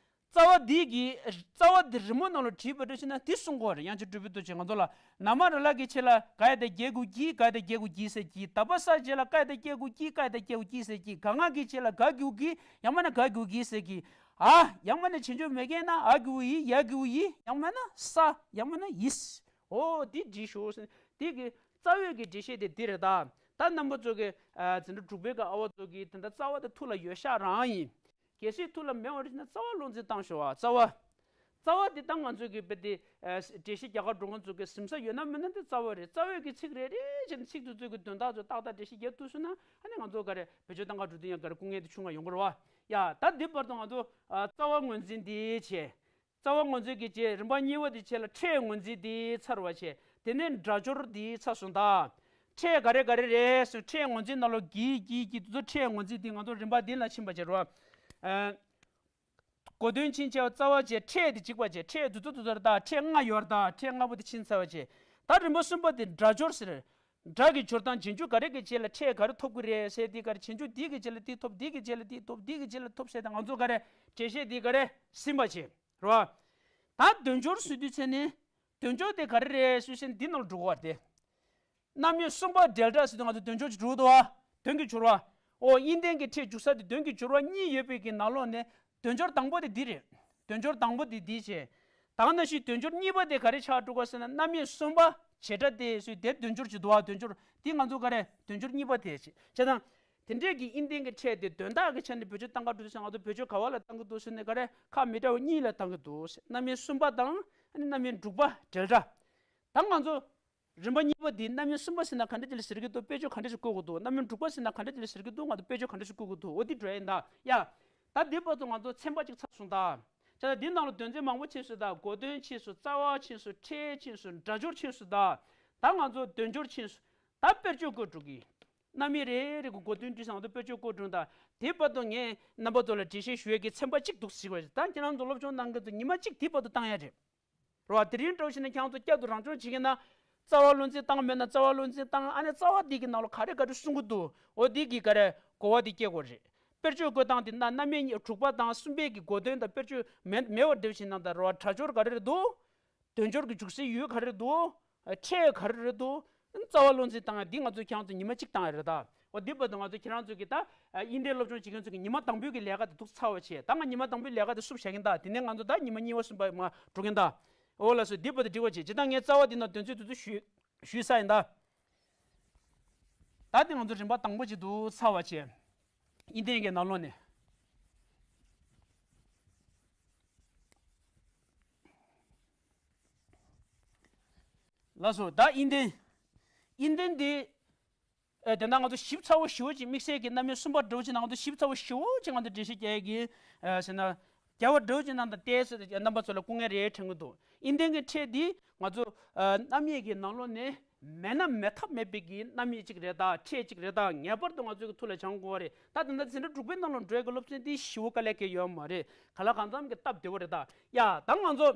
རྩ་བ་འདི་གི་རྩ་བ་འདི་རི་མོ་ནང་ལ་བྲིས་པ་འདྲ་ཞིག་ན་འདི་གསུང་གི་རེད། དབྱངས་ཅན་གྲུབ་པའི་རྡོ་རྗེས་ང་ཚོ་ལ་ན་མ་ར་ལ་གི་ཆེད་ལ་ག་ཡ་བཏགས་གི་གུ་གི་ག་ཡ་བཏགས་གི་གུ་གི་ས་གི་ད་བ་ས་རྗེས་ལ་ག་ཡ་བཏགས་གི་གུ་གི་ག་ཡ་བཏགས་གི་གུ་གི་ས་གི་ག་ང་གི་ཆེད་ལ་ག་གི་གུ་གི་ཡང་མིན་ན་ག་གི་གུ་གི་ས་གི་འ་ཡང་མིན་ན་བྱེད་འགྱུར་མེད་མཁན་ན་འ་གི་གུ་འི་ཡ་གི་གུ་ཡི་ཡང་མིན་ན་ས་ཡང་མིན་ན་ཡི་ས། འོ་འདི་བྲིས་ཤོག་ཟེར་འདི་གི་རྩ་བའི་གི་འགྲེལ་བཤད་དེ་འདི་རེད་ད། ད་རྣམ་པ་ཚོ་གི་འཛིན་གྲྭ་དྲུག་པའི་གི་ཨ་བ་ཚོ་གི་དེ་འདྲ་རྩ་བ་དེ་ཐུགས་ལ་ཡོད་ཤག་རང་ཡིན། གལ་སྲིད་ཐུགས་ལ་མེད་པ་རེད་ན་རྩ་བ་བློ་འཛིན་བཏང་ཤོག་ཨ་རྩ་བ། རྩ་བ་འདི་ད་ང་ཚོ་གི་དཔེ་དེ་འགྲེལ་བཤད་རྒྱག་གར་འགྲོ་མཁན་ཚོ་གི་ཟིན་ས་ཡོད་ན་མེད་ན་འདི་རྩ་བ་རེད། རྩ་བའི་གི་ཚིག་རེ་རེ་བྱས་ནས་ཚིག་དེ་ཚོ་གི་དོན་དག་ཚོ་ཏག་ཏག་འགྲེལ་བཤད་རྒྱག་ཐུབ་སོང་ན་ཨ་ནི་ང་ཚོ་ག་རེ་བེད་སྤྱོད་གཏང་གར་འགྲོ་དུས་ཡང་ག་རེ་སྐུ་ངལ་དེ་ཆུང་བ་ཡོང་གི་རེད་བ། ཡ་ད་འདི་བར་དུ་ང་ཚོ་རྩ་བ་ངོས་འཛིན་འདི་བྱས། རྩ་བ་ངོས་འཛིན་གྱི་རྗེས་རིམ་པ་གཉིས་པ་དེ་བྱས་ལ་ཕྲད་ངོས་འཛིན་དེ་ཚར་བ་བྱས། དེ་ནས་སྒྲ་སྦྱོར་དེ་ཚར་སོང་ད། ཕྲད་ག་རེ་ག་རེ་རེད་ཟེར་ཕྲད་ངོས་འཛིན་ནང་ལོགས་ཀྱི་ཀྱི་ཀྱི་དེ་ཚོ་ཕྲད་ངོས་འཛིན་དེ་ང་ཚོ་རིམ་པ་འདི་ལ་ཕྱིན་པ་བྱས་རོ། ཨ། གོ་དོན་ཕྱིན་བྱས་རྩ་བ་བྱས་ཕྲད་དེ་གཅིག་པ་བྱས་ཕྲད་དེ་ཚོ་དེ་ཚོ་རེད་ད་ཕྲད་ལྔ་ཡོད་རེད་ད་ཕྲད་ལྔ་པོ་དེ་ཕྱིན་ཚར་བ་བྱས། ད་རིམ་པ་གསུམ་པ་དེ་སྒྲ་སྦྱོར་ཟེར། སྒྲ་གི་སྦྱོར་སྟངས་རྗེས་འཇུག་ག་རེ་གི་རྗེས་ལ་ཕྲད་ག་རེ་ཐོབ་ཀྱི་རེད་ཟེར་དེ་ག་རེ་རྗེས་འཇུག་འདི་གི་རྗེས་ལ་འདི་ཐོབ་འདི་གི་རྗེས་ལ་འདི་ཐོབ་འདི་གི་རྗེས་ལ་འདི་ཐོབ་འདི་གི་རྗེས་ལ་ཐོབ་ཟེར་ཏེ་ང་ཚོ་ག་རེ་འགྲེལ་བཤད་འདི་ག་རེ་ཟིན་པ་བྱེད། རེད་བ། ད་དོན་སྦྱོར་ཟེར་དུས་ཚེ་ནི། དོན་སྦྱོར་དེ་ག་རེ་རེད་ཟེར་བཞིན་འདི་ནང་ལ་འགྲོ་གི་ཡོད་རེད་དེ། རྣམ་དབྱེ་གསུམ་པ་འབྲེལ་སྒྲ་ཟེར་དུས་ང་ཚོ་དོན་སྦྱོར་གྱི་འགྲོ་གི་འདུག་བ། དོན་གྱི་སྦྱོར་བ། འོ་དབྱིན་ལྡན་གྱི་ཕྲད་འཇུག་ས་དེ་དོན་གྱི་སྦྱོར་བ་གཉིས་ཡོད་པའི་གི་ནང་ལོགས་ནས་དོན་སྦྱོར་དང་པོ་དེ་འདི་རེད། དོན་སྦྱོར་དང་པོ་དེ་འདི་བྱས། ད་ག་ནང་བཞིན་དོན་སྦྱོར་གཉིས་པ་དེ་ག་རེ་ཆགས་འགྲོ་གི་ཟེར་ན་རྣམ་དབྱེ་གསུམ་པ་བྱེད་སྒྲ་དེ་ཟེར་དེ་དོན་སྦྱོར་གྱི་འདུག་བ། དོན་སྦྱོར་དེ་ང་ཚོ་ག་རེ་དོན་སྦྱོར་གཉིས་པ་དེ་བྱས་བྱས་ཙང་། དེ་འདྲས་ཀྱི་དབྱིན་ལྡན་གྱི་ཕྲད་དེ་དོན་དག་གི་ཆ་ནས་བེད་སྤྱོད་བཏང་ག་འགྲོ་དུས་ང་ཚོ་བེད་སྤྱོད་ག་བ་ལ་བཏང་གི་འདུག་ཟེར་ན་ག་རེ་ཁག་མི་འདྲ་བ་གཉིས་ལ་བཏང་གི་འདུག་རྣམ་དབྱེ་གསུམ་པ་དང་ཨ་ནི་རྣམ་དབྱེ་དྲུག་པ་འབྲེལ་སྒྲ། ད་ང་ཚོ་རིམ་པ་གཉིས་པ་འདི་རྣམ་དབྱེ་གསུམ་པ་ཟེར་ན་ག་འདྲ་ཅིག་ལ་ཟེར་གྱི་འདུག་དཔེ་བརྗོད་ག་འདྲ་ཞིག་བཀོད་དགོས་འདུག་རྣམ་དབྱེ་དྲུག་པ་ཟེར་ན་ག་འདྲ་ཅིག་ལ་ཟེར་གྱི་འདུག་ང་ཚོ་དཔེ་བརྗོད་ག་འདྲ་ཞིག་བཀོད་དགོས་འདུག་འོ་འདི་འགྲོ་ཡིན་ད་ཡ། ད་འདི་བར་དུ་ང་ཚོ་ཚན་པ་གཅིག་ཚར་སོང་ད། བྱས་ཙང་འདི་ནང་ལ་དོན་ཚན་མང་པོ་ཕྱིན་སོང་ད། གོ་དོན་ཕྱིན་སོང་། རྩ་བ་ཕྱིན་སོང་། ཕྲད་ཕྱིན་སོང་། སྒྲ་སྦྱོར་ཕྱིན་སོང་ད། ད་ང་ཚོ་དོན་སྦྱོར་ཕྱིན་སོང་། ད་དཔེར་བརྗོད་བཀོད་འགྲོ་གི་རྣམ་དབྱེ་རེ་རེ་གི་གོ་དོན་བྲིས་སོང་ད། དཔེར་བརྗོད་བཀོད་འགྲོ་ད། དེ་བར་དུ་ངས་རྣམ་པ་ཚོ་ལ་འགྲེལ་བཤད་ཞུ་ཡས་ཀྱི་ཚན་པ་གཅིག་འདུག་ཟེར་བ་ཞིག་ད་ཁྱེད་རང་ཚོ་སློབ་སྦྱོང་གནང་གི་འདུག་ཉི་མ་གཅིག་དེ་བར་དུ་བཏང་ཡ་རེད། རེད་བ། དེ་རིང་འདྲ་བོ་ཞིག་ན་ཁྱེད་ཚོ་བསྐྱར་དུ་རང་སྦྱོང་བྱེད་ཀྱི་ན། རྩ་བ་བློ་འཛིན་བཏང་མེད་ན་རྩ་བ་བློ་འཛིན་བཏང་། ཨ་ནི་རྩ་བ་འདི་གི་ནང་ལ་ག་རེ་ག་རེ་གསུང་གི་འདུག་འོ་འདི་གི་ག་རེ་གོ་བ་འདི་སྐྱེ་དགོས་རེད། དཔེར་བརྗོད་བཀོད་སྟངས་འདི་ན་རྣམ་དབྱེ་དྲུག་པ་དང་གསུམ་པའི་གི་གོ་དོན་དང་དཔེར་བརྗོད་མེད་མེད་པ་འདྲ་བོ་ཞིག་ན་ད་རེད་བ། སྒྲ་སྦྱོར་ག་རེ་རེད་འདུག་དོན་སྦྱོར་གྱི་འཇུག་སའི་ཡུལ་ག་རེ་རེད་འདུག་ཕྲད་ག་རེ་རེད་འདུག་རྩ་བ་བློ་འཛིན་བཏང་ཡ་འདི་ང་ཚོ་ཁྱེད་ཚོ་ཉི་མ་གཅིག་བཏང་ཡ་རེད་ད། འོ་འདི་བར་དུ་ང་ཚོ་ཁྱེད་རང་ཚོ་གི་ད་དབྱིན་ལྡན་སློབ་སྦྱོང་བྱེད་མཁན་ཚོ་གི་ཉི་མ་དང་པོའི་གི་ལས་ཀ་དེ་ཐུགས་ཚར་བ་བྱས། ད་ང་ཉི་མ་དང་པོའི་ལས་ཀ་དེ་བསུབ་བཞག་གིན་ད། དེ་ནས་ང་ཚོ་ད་ཉི་མ་གཉིས་པ་གསུམ་པ་མ་འགྲོ་གིན་ད། འོ་ལགས་སོ། འདི་བར་དུ་འགྲིག་པ་བྱས། ཇི་ལྟར་ངས་རྩ་བ་འདི་ན་དོན་ཚན་དེ་ཚོ་ཞུས་ཞུས་ས་ཡིན་ད། ད་དེ་ང་ཚོ་རིམ་པ་དང་པོ་ཅིག་ཏུ་ཚར་བ་བྱས། དབྱིན་ལྡན་གྱི་ནང་ལོགས་ནས། ལགས་སོ། ད་དབྱིན་ལྡན། དབྱིན་ལྡན་འདི། ཨེ་དེ་ན་ང་ཚོ་ཞིབ་ཚགས་པོ་ཞེ་པོ་ཅིག་དམིགས་བསལ་གྱི་རྣམ་དབྱེ་གསུམ་པ་འདྲ་བོ་ཅིག་ན་ང་ཚོ་ཞིབ་ཚགས་པོ་ཞེ་པོ་ཅིག་ང་ཚོ་འགྲེལ་བཤད་རྒྱག་ཡས་ཀྱི་ཨེ་ཟེར་ན། རྒྱལ་བ་འདྲ་བོ་ཅིག་ནང་དང་བལྟས་ཟེར་རྣམ་པ་ཚོ་ལ་སྐུ་ངལ་རེ་འཕྲད་ཀྱི་འདུག་དབྱིན་ལྡན་གྱི་ཕྲད་འདི་ང་ཚོ་ཨ་རྣམ་དབྱེ་གི་ནང་ལོགས་ནས་མེད་ན་མེད་ཐབས་མེད་པའི་གི་རྣམ་དབྱེ་གཅིག་རེད་ད། ཕྲད་གཅིག་རེད་ད། ངེས་པར་དུ་ང་ཚོའི་གི་ཐུགས་ལ་བཅངས་དགོས་པ་རེད་ད། དེ་འདྲ་འཛིན་གྲྭ་དྲུག་པའི་ནང་ལ་འགྲོ་ཡས་ཀྱི་སློབ་ཚན་འདི་ཞེ་པོ་དཀའ་ལས་ཁེལ་ཡོད་མ་རེད། ག་ལ་གང་འཚམ་གྱི་སྟབས་བདེ་པོ་རེད་ད། ཡ་ད་ང་ཚོ།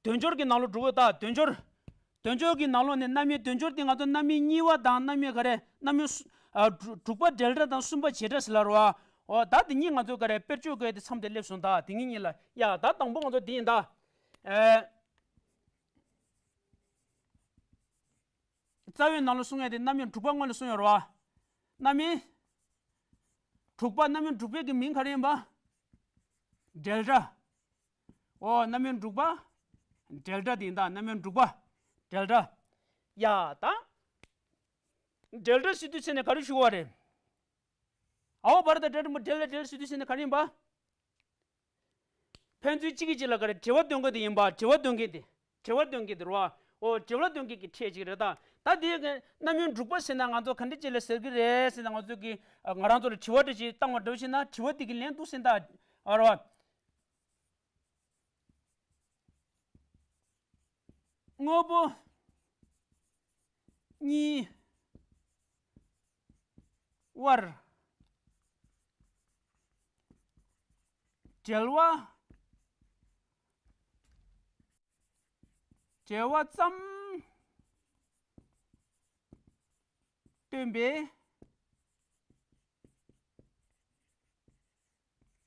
དོན་སྦྱོར་གྱི་ནང་ལོགས་འགྲོ་གི་ད། དོན་སྦྱོར། དོན་སྦྱོར་གྱི་ནང་ལོགས་ནས་རྣམ་དབྱེ་དོན་སྦྱོར་དེ་ང་ཚོ་རྣམ་དབྱེ་གཉིས་པ་དང་རྣམ་དབྱེ་ག་རེ་རྣམ་དབྱེ་སུ་ཨ་དྲུག་དྲུག་པ་འབྲེལ་སྒྲ་དང་གསུམ་པ་བྱེད་སྒྲ་ཟེར་ལབ་རེད་བ། འོ་ད་དེ་གཉིས་ང་ཚོ་ག་རེ་དཔེར་བརྗོད་བཀོད་དེ་མཚམས་དེ་སླེབས་སོང་ད། དེ་གཉིས་གཉིས་ལ་ཡ་ད་དང་པོ་ང་ཚོ་འདི་ཡིན་ད། ཨེ། རྩ་བའི་ནང་ལ་གསུང་ཡ་དེ་རྣམ་དབྱེ་དྲུག་པ་སྔོན་ལ་གསུང་ཡོད་རེད་བ། རྣམ་དབྱེ་དྲུག་པ་རྣམ་དབྱེ་དྲུག་པའི་གི་མིང་ག་རེ་ཡིན་པ། འབྲེལ་སྒྲ། ཨོ་རྣམ་དབྱེ་དྲུག་པ། འབྲེལ་སྒྲ་དེ་ཡིན་ད། རྣམ་དབྱེ་དྲུག་པ། འབྲེལ་སྒྲ། ཡ་ད། འབྲེལ་སྒྲ་ཟེར་དུས་ཚེ་ནས་ག་རེ་ཞུ་བ་རེད། ཨའོ་བར་དང་སྒྲ་འབྲེལ་མོ་འབྲེལ་ལ་འབྲེལ་ཟེར་དུས་ཚེ་ནས་ག་རེ་ཡིན་པ། ཕན་ཚུན་གཅིག་གིས་གཅིག་ལ་ག་རེ་འབྲེལ་བ་འདོན་མཁན་དེ་ཡིན་པ། འབྲེལ་བ་འདོན་མཁན་དེ། འབྲེལ་བ་འདོན་མཁན་དེ་རེད་བ། ཨོ་འབྲེལ་བ་འདོན་མཁན་གྱི་ཕྲད་ཅིག་རེད་ད། ད་དེ་གི་རྣམ་དབྱེ་དྲུག་པ་ཟེར་ན་ང་ཚོ་ག་འདྲ་ཅིག་ལ་ཟེར་གི་རེད་ཟེར་ན། ང་ཚོ་གི་ང་རང་ཚོ་ལ་དྲི་བ་འདྲ་ཅིག་བཏང་བ་འདྲ་བོ་ཞིག་ན་དྲི་བ་དེ་གི་ལན་འདུག་ཟེར་ད། ཨ་རེད་བ། དངོས་པོ་གཉིས་དབར་འབྲེལ་བ། འབྲེལ་བ་ཙམ་སྟོན་པའི།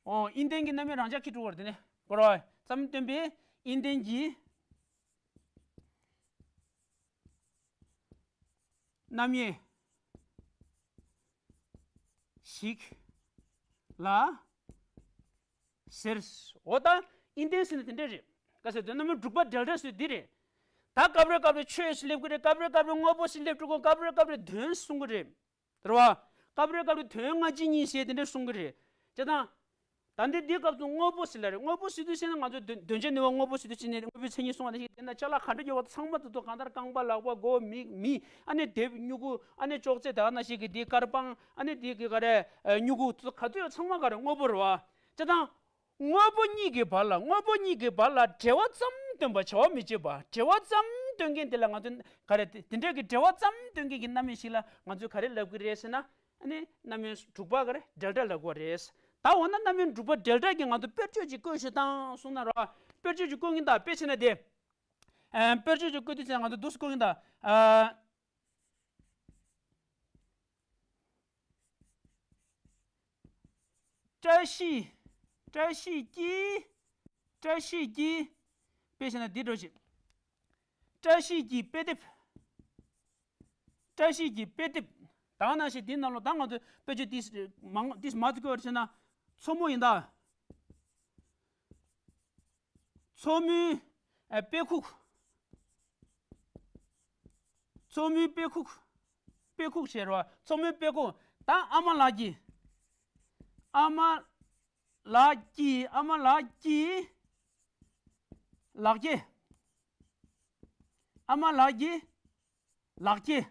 ཨོ་དབྱིན་ལྡན་གྱི་རྣམ་དབྱེ་རང་འཇགས་ཁྱེར་འགྲོ་བར་དེ་ནས་གོ་ར་ཙམ་སྟོན་པའི་དབྱིན་ལྡན་གྱི་རྣམ་དབྱེ་ཞིག་ལ་ཟེར། འོ་ད་དབྱིན་ལྡན་ཟེར་ན་དེ་འདྲ་རེད། ག་ཟེར་དོན་རྣམ་དབྱེ་དྲུག་པ་འབྲེལ་སྒྲ་ཟེར་འདི་རེད། ད་སྐབས་རེ་སྐབས་རེ་ཆོས་སུ་སླེབས་ཀྱི་རེད། སྐབས་རེ་སྐབས་རེ་དངོས་པོ་སུ་སླེབས་འགྲོ་གི། སྐབས་རེ་སྐབས་རེ་དོན་གསུང་གི་རེད། རེད་བ། སྐབས་རེ་སྐབས་རེ་དོན་སྔ་ཕྱི་གཉིས་ཞེས་དེ་འདྲ་གསུང་གི་རེད། བྱས་ཙང་། ད་འདི་འདིའི་སྐབས་སུ་དངོས་པོ་ཟེར་ལ་རེད། དངོས་པོ་ཟེར་དུས་ཟེར་ན་ང་ཚོ་དོན་དོན་བྱེད་ནུས་པ་དངོས་པོ་ཟེར་དུས་ཟེར་ནས་དངོས་པོའི་མཚན་ཉིད་གསུངས་པ་ནང་བཞིན་དེ་ན་ཅ་ལག་ག་འདྲ་ཡོད་པ་ཚང་མ་དེ་ཚོ་གང་ལྟར་རྐང་པ་ལག་པ་མགོ་མིག་མིག་ཨ་ནི་དེབ་སྨྱུ་གུ་ཨ་ནི་ཅོག་ཙེ་དེ་ག་ནང་བཞིན་གྱི་དེའི་དཀར་པང་ཨ་ནི་དེའི་གི་ག་རེ་སྨྱུ་གུ་དེ་ཚོ་ག་ཚོད་ཡོད་ཚང་མ་ག་རེ་དངོས་པོ་རེད་བ། བྱས་ཙང་། དངོས་པོ་གཉིས་ཀྱི་བར་ལ་དངོས་པོ་གཉིས་ཀྱི་བར་ལ་འབྲེལ་བ་ཙམ་སྟོན་པ་བྱ་བ་མི་བྱེད་པ། འབྲེལ་བ་ཙམ་སྟོན་མཁན་དེ་ལ་ང་ཚོས་ག་རེ་དེ་དེ་འདྲ་གི་འབྲེལ་བ་ཙམ་སྟོན་མཁན་གྱི་རྣམ་དབྱེ་ཞིག་ལ་ང་ཚོས་ག་རེ་ལབ་ཀྱི་རེད་ཟེར་ན། ཨ་ནི་རྣམ་དབྱེ་དྲུག་པ་ག་རེ་འབྲེལ་སྒྲ་ལབ་དགོས་རེད། ད་འོ་ན་རྣམ་དབྱེ་དྲུག་པ་འབྲེལ་སྒྲ་གི་ང་ཚོ་དཔེར་བརྗོད་ཅིག་བཀོད་ཤོག་དང་གསུངས་ན་ར། དཔེར་བརྗོད་ཅིག་བཀོད་ཀྱིན་ད། དཔེ་བྱས་ན་དེ། ཨ་དཔེར་བརྗོད་ཅིག་བཀོད་དུས་ཙང་ང་ཚོ་འདུག་སེ་བཀོད་ཀྱིན་ད། ཨ། བཀྲ་ཤིས། བཀྲ་ཤིས་ཀྱིས། བཀྲ་ཤིས་ཀྱིས། དཔེ་བྱས་ན་འདི་འདྲ་ཞིག་བཀྲ་ཤིས་ཀྱི་དཔེ་དེབ། བཀྲ་ཤིས་ཀྱི་དཔེ་དེབ། ད་ག་ནང་བཞིན་འདི་ནང་ལོགས་ད་ང་ཚོས་དཔེ་ཆ་ཏིས་མང་ཏིས་མ་ཚུགས་པར་བྱས་ན། མཚོ་མོ་ཡིན་ད། མཚོ་མོའི་ཨ་དཔེ་ཁུག་མཚོ་མོའི་དཔེ་ཁུག་དཔེ་ཁུག་ཟེར་བ། མཚོ་མོའི་དཔེ་ཁུག་ད་ཨ་མ་ལགས་ཀྱི། ཨ་མ་ལགས་ཀྱི། ཨ་མ་ལགས་ཀྱི་ལག་སྐྱེས། ཨ་མ་ལགས་ཀྱི་ལག་སྐྱེས།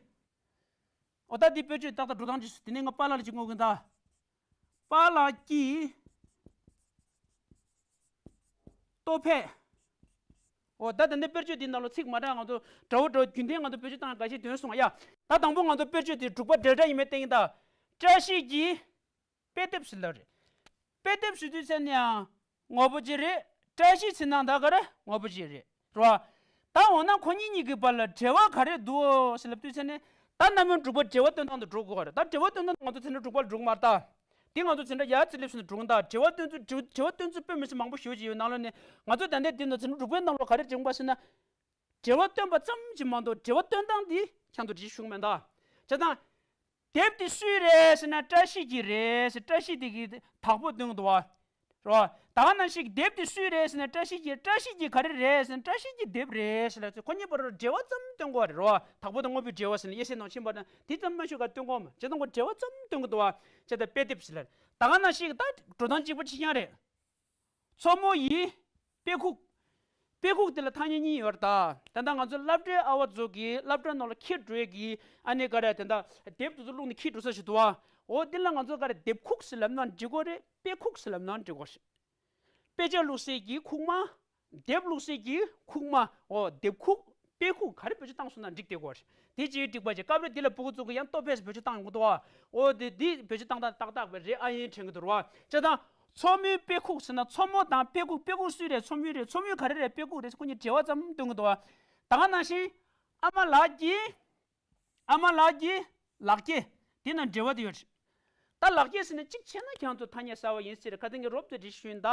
འོ་ད་འདི་དཔེ་ཆ་ཏག་ཏག་འགྲོ་སྟངས་ཅིག་དེ་ནས་ང་པཱ་ལགས་ལ་ཅིག་བསྔོག་གིན་ད། པཱ་ལགས་ཀྱི་ལྟོ་ཕད། འོ་ད་ད་ནི་དཔེ་ཆ་འདི་ནང་ལ་ཚིག་མ་འདྲ་ང་ཚོ་འདྲ་བོ་འདྲ་བོ་རྒྱུན་ལྡན་ང་ཚོ་དཔེ་ཆ་སྟངས་འགའ་ཤས་འདོན་སོང་ཡ། ད་དང་པོ་ང་ཚོ་དཔེ་ཆ་འདི་འབྲུག་པ་འབྲེལ་སྒྲ་ཡིན་མེད་བསྟན་གྱིན་ད། བཀྲ་ཤིས་ཀྱི་དཔེ་དེབ་ཟེར་ལབ་རེད། དཔེ་དེབ་ཟེར་དུས་ཚེ་ནས་ཡང་ངོ་བོ་གཅིག་རེད། བཀྲ་ཤིས་ཟེར་ན་ད་ག་རེ་ངོ་བོ་གཅིག་རེད། རེད་བ། ད་འོ་ན་ཁོ་གཉིས་གཉིས་ཀྱི་བར་ལ་འབྲེལ་བ་ག་རེ་འདུག་ཟེར་ལབ་དུས་ཚེ་ནས་ད་རྣམ་དབྱེ་འབྲུག་པ་འབྲེལ་བ་སྟོན་སྟངས་དུ་འགྲོ་དགོས་པ་རེད། ད་འབྲེལ་བ་སྟོན་སྟངས་ང་ཚོ་ཚེ་འདྲ་འབྲུག་པ་ལ་འགྲོ་གི་མ་རེད་ད། འདི་ང་ཚོ་ཚེ་འདྲ་ཡ་ཚེ་ལེབ་ཟེར་ནས་འགྲོ་གི་ད། འབྲེལ་བ་སྟོན་ཚུལ་འབྲེལ་བ་སྟོན་ཚུལ་དཔེ་མི་སྲིད་མང་པོ་ཞེ་པོ་ཅིག་ཡོད་ནང་ལོགས་ནས་ང་ཚོ་ད་ལྟའི་འདི་ནང་ཚེ་འདྲ་འབྲུག་པའི་ནང་ལོགས་ག་རེ་བྱུང་པ་ཟེར་ན། འབྲེལ་བ་སྟོན་པ་ཙམ་གྱིས་མ་གཏོགས་འབྲེལ་བ་སྟོན་སྟངས་འདི་ཁྱང་དུ་འདྲི་ཞུ་གི་མེད་ད། བྱས་ཙང་། དེབ་དེ་སུའི་རེད་ཟེར་ན་བཀྲ་ཤིས་ཀྱི་རེད་ཟེར། བཀྲ་ཤིས་དེ་གི་དག་པོ་སྟོན་གི་འདུག་བ། རེད་བ། ད་ག་ནང་བཞིན་དེབ་དེ་སུའི་རེད་ཟེར་ན་བཀྲ་ཤིས་ཀྱི། བཀྲ་ཤིས་ཀྱི་ག་རེ་རེད་ཟེར་ན་བཀྲ་ཤིས་ཀྱི་དེབ་རེད་ཟེར་ལབ་ཚེ་ཁོ་གཉིས་བར་དུ་འབྲེལ་བ་ཙམ་སྟོན་གི་རེད་བ། དག་པོ་དང་དངོས་པོའི་འབྲེལ་བ་ཟེར་ན་དབྱེ་གཞི་ནང་ཕྱིན་པ་ན་དེ་ཙམ་མ་ཞུ་ག་སྟོན་གི་མ། བྱས་ཙང་ཁོ་འབྲེལ་བ་ཙམ་སྟོན་གི་འདུག་བ། བྱས་ཙང་དཔེ་དེབ་ཟེར་ལབ། ད་ག་ནང་བཞིན་ད་འགྲོ་སྟངས་གཅིག་པ་གཅིག་རྐྱང་རེད། མཚོ་མོ་ཡི་དཔེ་ཁུག་དཔེ་ཁུག་དེ་ལ་ཐ་སྙད་གཉིས་ཡོད་རེད་ད། ད་ལྟ་ང་ཚོ་སློབ་གྲྭའི་ཨ་བ་ཚོ་གིས་སློབ་གྲྭ་ནང་ལ་འཁྱེར་འགྲོ་ཡས་ཀྱི་ཨ་ནི་ག་རེ་ད་ལྟ་དེབ་དེ་ཚོ་བླུགས་ནས་འཁྱེར་འགྲོ་ས་ཞིག་འདུག་བ། འོ་དེ་ལ་ང་ཚོ་ག་རེ་དེབ་ཁུག་ཟེར་ལབ་ན་འགྲིག་གོ་རེད། དཔེ་ཁུག་ཟེར་ལབ་ན་འགྲིག་གོ་རེད། དཔེ་ཆ་བླུགས་སའི་གི་ཁུག་མ། དེབ་བླུགས་སའི་གི་ཁུག་མ། འོ་དེབ་ཁུག་དཔེ་ཁུག་ག་རེ་བེད་སྤྱོད་བཏང་སོང་ན་འགྲིག་བསྡད་ཀྱི་ཡོད་རེད། དེ་གཅིག་འགྲིག་པ་བྱས། སྐབས་རེ་འདི་ལ་སྤུ་གུ་ཚོ་གིས་ཡང་ལྟོ་ཕད་ཟེར་བེད་སྤྱོད་བཏང་ཡོང་གི་འདུག་བ། འོ་དེ་འདི་བེད་སྤྱོད་བཏང་སྟངས་ཏག་ཏག་རེད། ཨ་ཡིན་དྲན་གྱི་འདུག་བ། བྱས་ཙང་མཚོ་མོའི་དཔེ་ཁུག་ཟེར་ན་མཚོ་མོ་དང་དཔེ་ཁུག་དཔེ་ཁུག་སུའི་རེད། མཚོ་མོའི་རེད། མཚོ་མོའི་ག་རེ་རེད། དཔེ་ཁུག་རེད། ཁོ་གཉིས་འབྲེལ་བ་ཙམ་སྟོན་གྱི་འདུག་བ། ད་ག་ནང་བཞིན་ཨ་མ་ལགས་ཀྱི། ཨ་མ་ལགས་ཀྱི་ལག་སྐྱེས། དེ་ནང་འབྲེལ་བ་དེ་ཡོད་རེད། ད་ལག་སྐྱེས་ཟེར་ནས་གཅིག་བྱས་ན་ཁྱེད་ཚོ་ཐ་སྙད་གསར་བ་ཡིན་ཟེར་ཁ་སང་གི་རོབ་ཏུ་འདྲི་ཞུས་ཡིན་ད།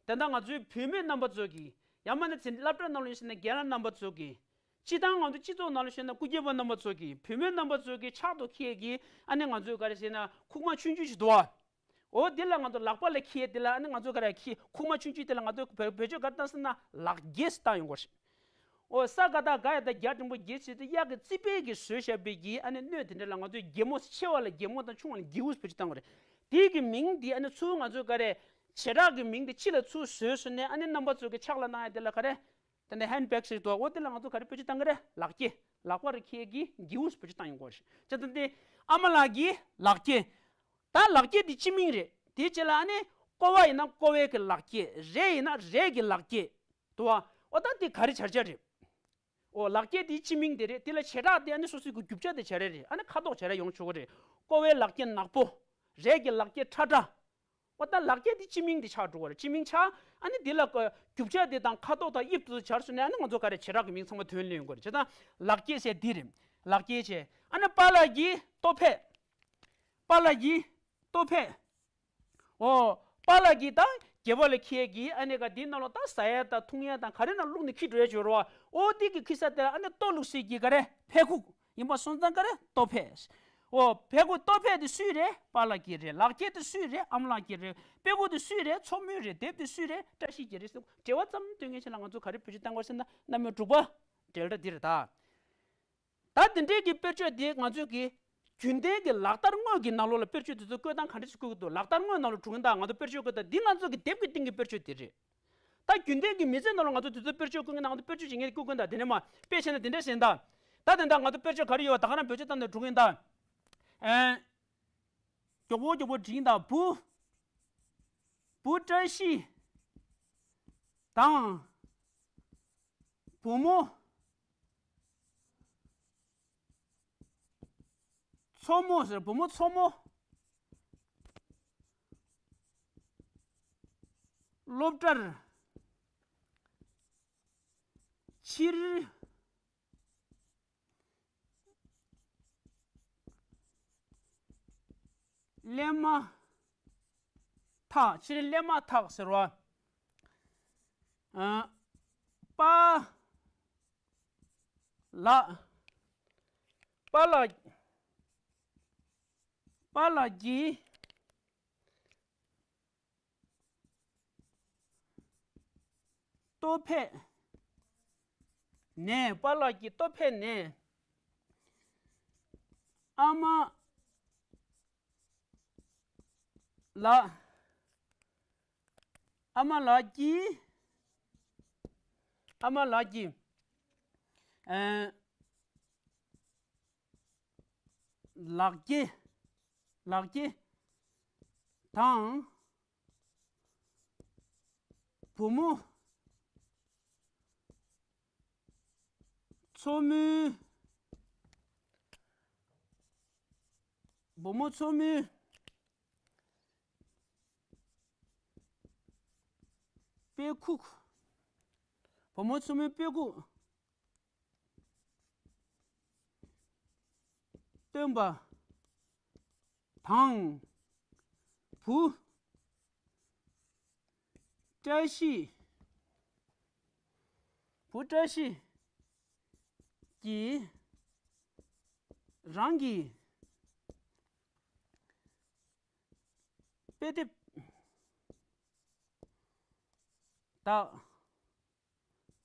དེ་འདྲ་ང་ཚོའི་བུད་མེད་རྣམ་པ་ཚོ་གིས། ཡང་མིན་ན་ཚེ་སློབ་གྲྭ་ནང་ལ་ཡིན་ཟེར་ན་རྒན་ལགས་རྣམ་པ་ཚོ་གིས། སྤྱིར་བཏང་ང་ཚོ་སྤྱི་ཚོགས་ནང་ལ་ཤོད་ན་སྐུ་སྒེར་པ་རྣམ་པ་ཚོ་གིས། བུད་མེད་རྣམ་པ་ཚོ་གིས་ཕྱག་ཏུ་འཁྱེར་གྱི་ཨ་ནི་ང་ཚོའི་ག་རེ་ཟེར་ན་ཁུག་མ་ཆུང་ཆུང་ཞིག་འདུག་བ། འོ་འདི་ལ་ང་ཚོ་ལག་པ་ལ་འཁྱེར་འདི་ལ་ཨ་ནི་ང་ཚོ་ག་རེ་འཁྱེར། ཁུག་མ་ཆུང་ཆུང་དེ་ལ་ང་ཚོ་བེད་བེད་སྤྱོད་ག་རེ་བཏང་ཟེར་ན་ལག་སྒྱེ་ཟེར་བཏང་ཡོང་གི་རེད། འོ་ས་ག་བཏགས་སྒ་ཡ་བཏགས་སྒྱ་འགྲེང་བུ་སྒྱེ་ཟེར་དུས་གཡག་གི་རྩིད་པའི་གི་བཟོས་བཞག་པའི་གི་ཨ་ནི་སྣོད་དེ་འདྲ་ལ་ང་ཚོས་སྒྱེ་མོ་ཟེར། ཆེ་བ་ལ་སྒྱེ་མོ་དང་ཆུང་བ་ལ་སྒྱེའུ་ཟེར་བེད་སྤྱོད་བཏང་གི་རེད། དེའི་གི་མིང་དེ་ཨ་ནི་ཚུར་ང་ཚོས་ག་རེ་བྱེ་བྲག་གི་མིང་དེ་ཕྱི་ལ་ཚུར་བཟོས་སོང་ནས་ཨ་ནི་རྣམ་པ་ཚོ་གི་ཕྱག་ལ་གནང་ཡ་དེ་ལ་ག་རེ། དེ་ནས་ཧེན་ཌི་བེག་ཟེར་འདུག་འོ་དེ་ལ་ང་ཚོ་ག་རེ་བེད་སྤྱོད་བཏང་གི་རེད། ལག་སྐྱེས། ལག་པ་རུ་འཁྱེར་གྱི་སྒྱེའུ་ཟེར་བེད་སྤྱོད་བཏང་ཡོང་གི་རེད། བྱས་ཙང་དེ་ཨ་མ་ལགས་ཀྱི་ལག་སྐྱེས། ད་ལག་སྐྱེས་དེ་སྤྱི་མིང་རེད། དེའི་རྗེས་ལ་ཨ་ནི་ཀོ་བ་ཡིན་ན་ཀོ་བའི་གི་ལག་སྐྱེས། རས་ཡིན་ན་རས་ཀྱི་ལག་སྐྱེས། འདུག་བ། འོ་ད་དེ་ག་རེ་བྱ་བྱ་རེད། འོ་ལག་སྐྱེས་དེ་སྤྱི་མིང་དེ་རེད། དེ་ལ་བྱེ་བྲག་དེ་ཨ་ནི་སོ་སོའི་གི་རྒྱུ་ཆ་དེ་བྱ་རེད་རེད། ཨ་ནི་ཁ་དོག་བྱ་རེད་ཡོང་ཆོག་གི་རེད། ཀོ་བའི་ལག་སྐྱེས་ནག་པོ། རས་ཀྱི་ལག་སྐྱེས་ཁྲ་ཁྲ། འོ་ད་ལག་སྐྱེས་དེ་སྤྱི་མིང་དེ་ཆགས་འགྲོ་བ་རེད། སྤྱི་མིང་ཆགས། ཨ་ནི་དེ་ལ་ཀ་རྒྱུ་ཆ་དེ་དང་ཁ་དོག་དང་དབྱིབས་དེ་ཚོ་སྦྱར་སོང་ནས་ཨ་ནི་ང་ཚོ་ག་རེ་བྱེ་བྲག་གི་མིང་ཚང་མ་ཐོན་ལེན་ཡོང་གི་རེད། བྱས་ཙང་ལག་སྐྱེས་ཟེར་དེ་རེད། ལག་སྐྱེས་བྱས། ཨ་ནི་པཱ་ལགས་ཀྱི་ལྟོ་ཕད། པཱ་ལགས་ཀྱི་ལྟོ་ཕད། འོ། པཱ་ལགས་ཀྱིས་ད་སྒྱེ་པ་ལ་འཁྱེར་གྱི་ཨ་ནི་ག་འདི་ནང་ལོགས་ད་ཟ་ཡ་དང་འཐུང་ཡ་དང་ག་རེ་ནང་བླུགས་ནས་འཁྱེར་འགྲོ་ཡ་ཅིག་ཡོད་རེད་བ། འོ་དེ་གི་འཁྱེར་ས་དེ་ལ་ཨ་ནི་ལྟོ་བླུགས་སའི་གི་ག་རེ་ཕད་ཁུག་ཡིན་པ་སོང་ཙང་ག་རེ་ལྟོ་ཕད། འོ་ཕད་ཁུག་ལྟོ་ཕད་དེ་སུའི་རེད། པཱ་ལགས་ཀྱི་རེད། ལག་སྐྱེས་དེ་སུའི་རེད། ཨ་མ་ལགས་ཀྱི་རེད། ཕད་ཁུག་དེ་སུའི་རེད། མཚོ་མོའི་རེད། དེབ་དེ་སུའི་རེད། བཀྲ་ཤིས་ཀྱི་རེད་ཟེར་འབྲེལ་བ་ཙམ་སྟོན་མཁན་ཞིག་ལ་ང་ཚོ་ག་རེ་བེད་སྤྱོད་བཏང་དགོས་ཟེར་ན་རྣམ་དབྱེ་འབྲུག་པ་འབྲེལ་སྒྲ་འདི་རེད་ད། ད་འདི་འདྲའི་གི་དཔེར་བརྗོད་འདི་ང་ཚོས་ཀྱི་རྒྱུན་ལྡན་གྱི་ལག་བསྟར་དངོས་ཀྱི་ནང་ལོགས་ལ་དཔེར་བརྗོད་འདི་ཚོ་བཀོད་སྟངས་ག་འདྲ་ཞིག་བཀོད་ཀྱི་འདུག་ལག་བསྟར་དངོས་ནང་ལ་འགྲོ་གི་ཡིན་ད། ང་ཚོ་དཔེར་བརྗོད་བཀོད་ད་འདི་ང་ཚོ་གི་དེབ་ཀྱི་སྟེང་གི་དཔེར་བརྗོད་འདི་རེད། ད་རྒྱུན་ལྡན་གྱི་མི་ཚེ་ནང་ལ་ང་ཚོ་འདི་ཚོ་དཔེར་བརྗོད་བཀོད་མཁན་ནང་ང་ཚོ་དཔེར་བརྗོད་བྱེད་མཁན་བཀོད་ཀྱི་ཡིན་ད། དེ་ནས་མ་དཔེ་བྱས་ན་འདི་འདྲ་ཟེར་ཡིན་ད། ད་དེ་འདྲ་ང་ཚོ་དཔེར་བརྗོད་ག་རེ་ཡོད་པ་ད་ག་རང་བེད་སྤྱོད་བཏང་ནས་འགྲོ་གི་ཡིན་ད། ཨེ། མགྱོགས་པོ་མགྱོགས་པོ་བྲིས་ཡིན་ད། བུ། བུ་བཀྲ་ཤིས་དང་། བུ་མོ། མཚོ་མོ་ཟེར། བུ་མོ་མཚོ་མོ། སློབ་གྲྭར་ཕྱིར། སླེབས་མ་ཐག་ཕྱིར་སླེབས་མ་ཐག་ཟེར་བ། ཨ། པཱ། ལགས། པཱ་ལགས། པཱ་ལགས་ཀྱི་ལྟོ་ཕད་ནས། པཱ་ལགས་ཀྱི་ལྟོ་ཕད་ནས། ཨ་མ་ལགས། ཨ་མ་ལགས་ཀྱིས། ཨ་མ་ལགས་ཀྱིས། ཨ། ལག་སྐྱེས། ལག་སྐྱེས་དང་བུ་མོ་མཚོ་མོའི། བུ་མོ་མཚོ་མོའི་དཔེ་ཁུག་བུ་མོ་མཚོ་མོའི་དཔེ་ཁུག་སྟོན་པ་དང་། བུ་བཀྲ་ཤིས། བུ་བཀྲ་ཤིས་ཀྱིས་རང་གི་དཔེ་དེབ་དག་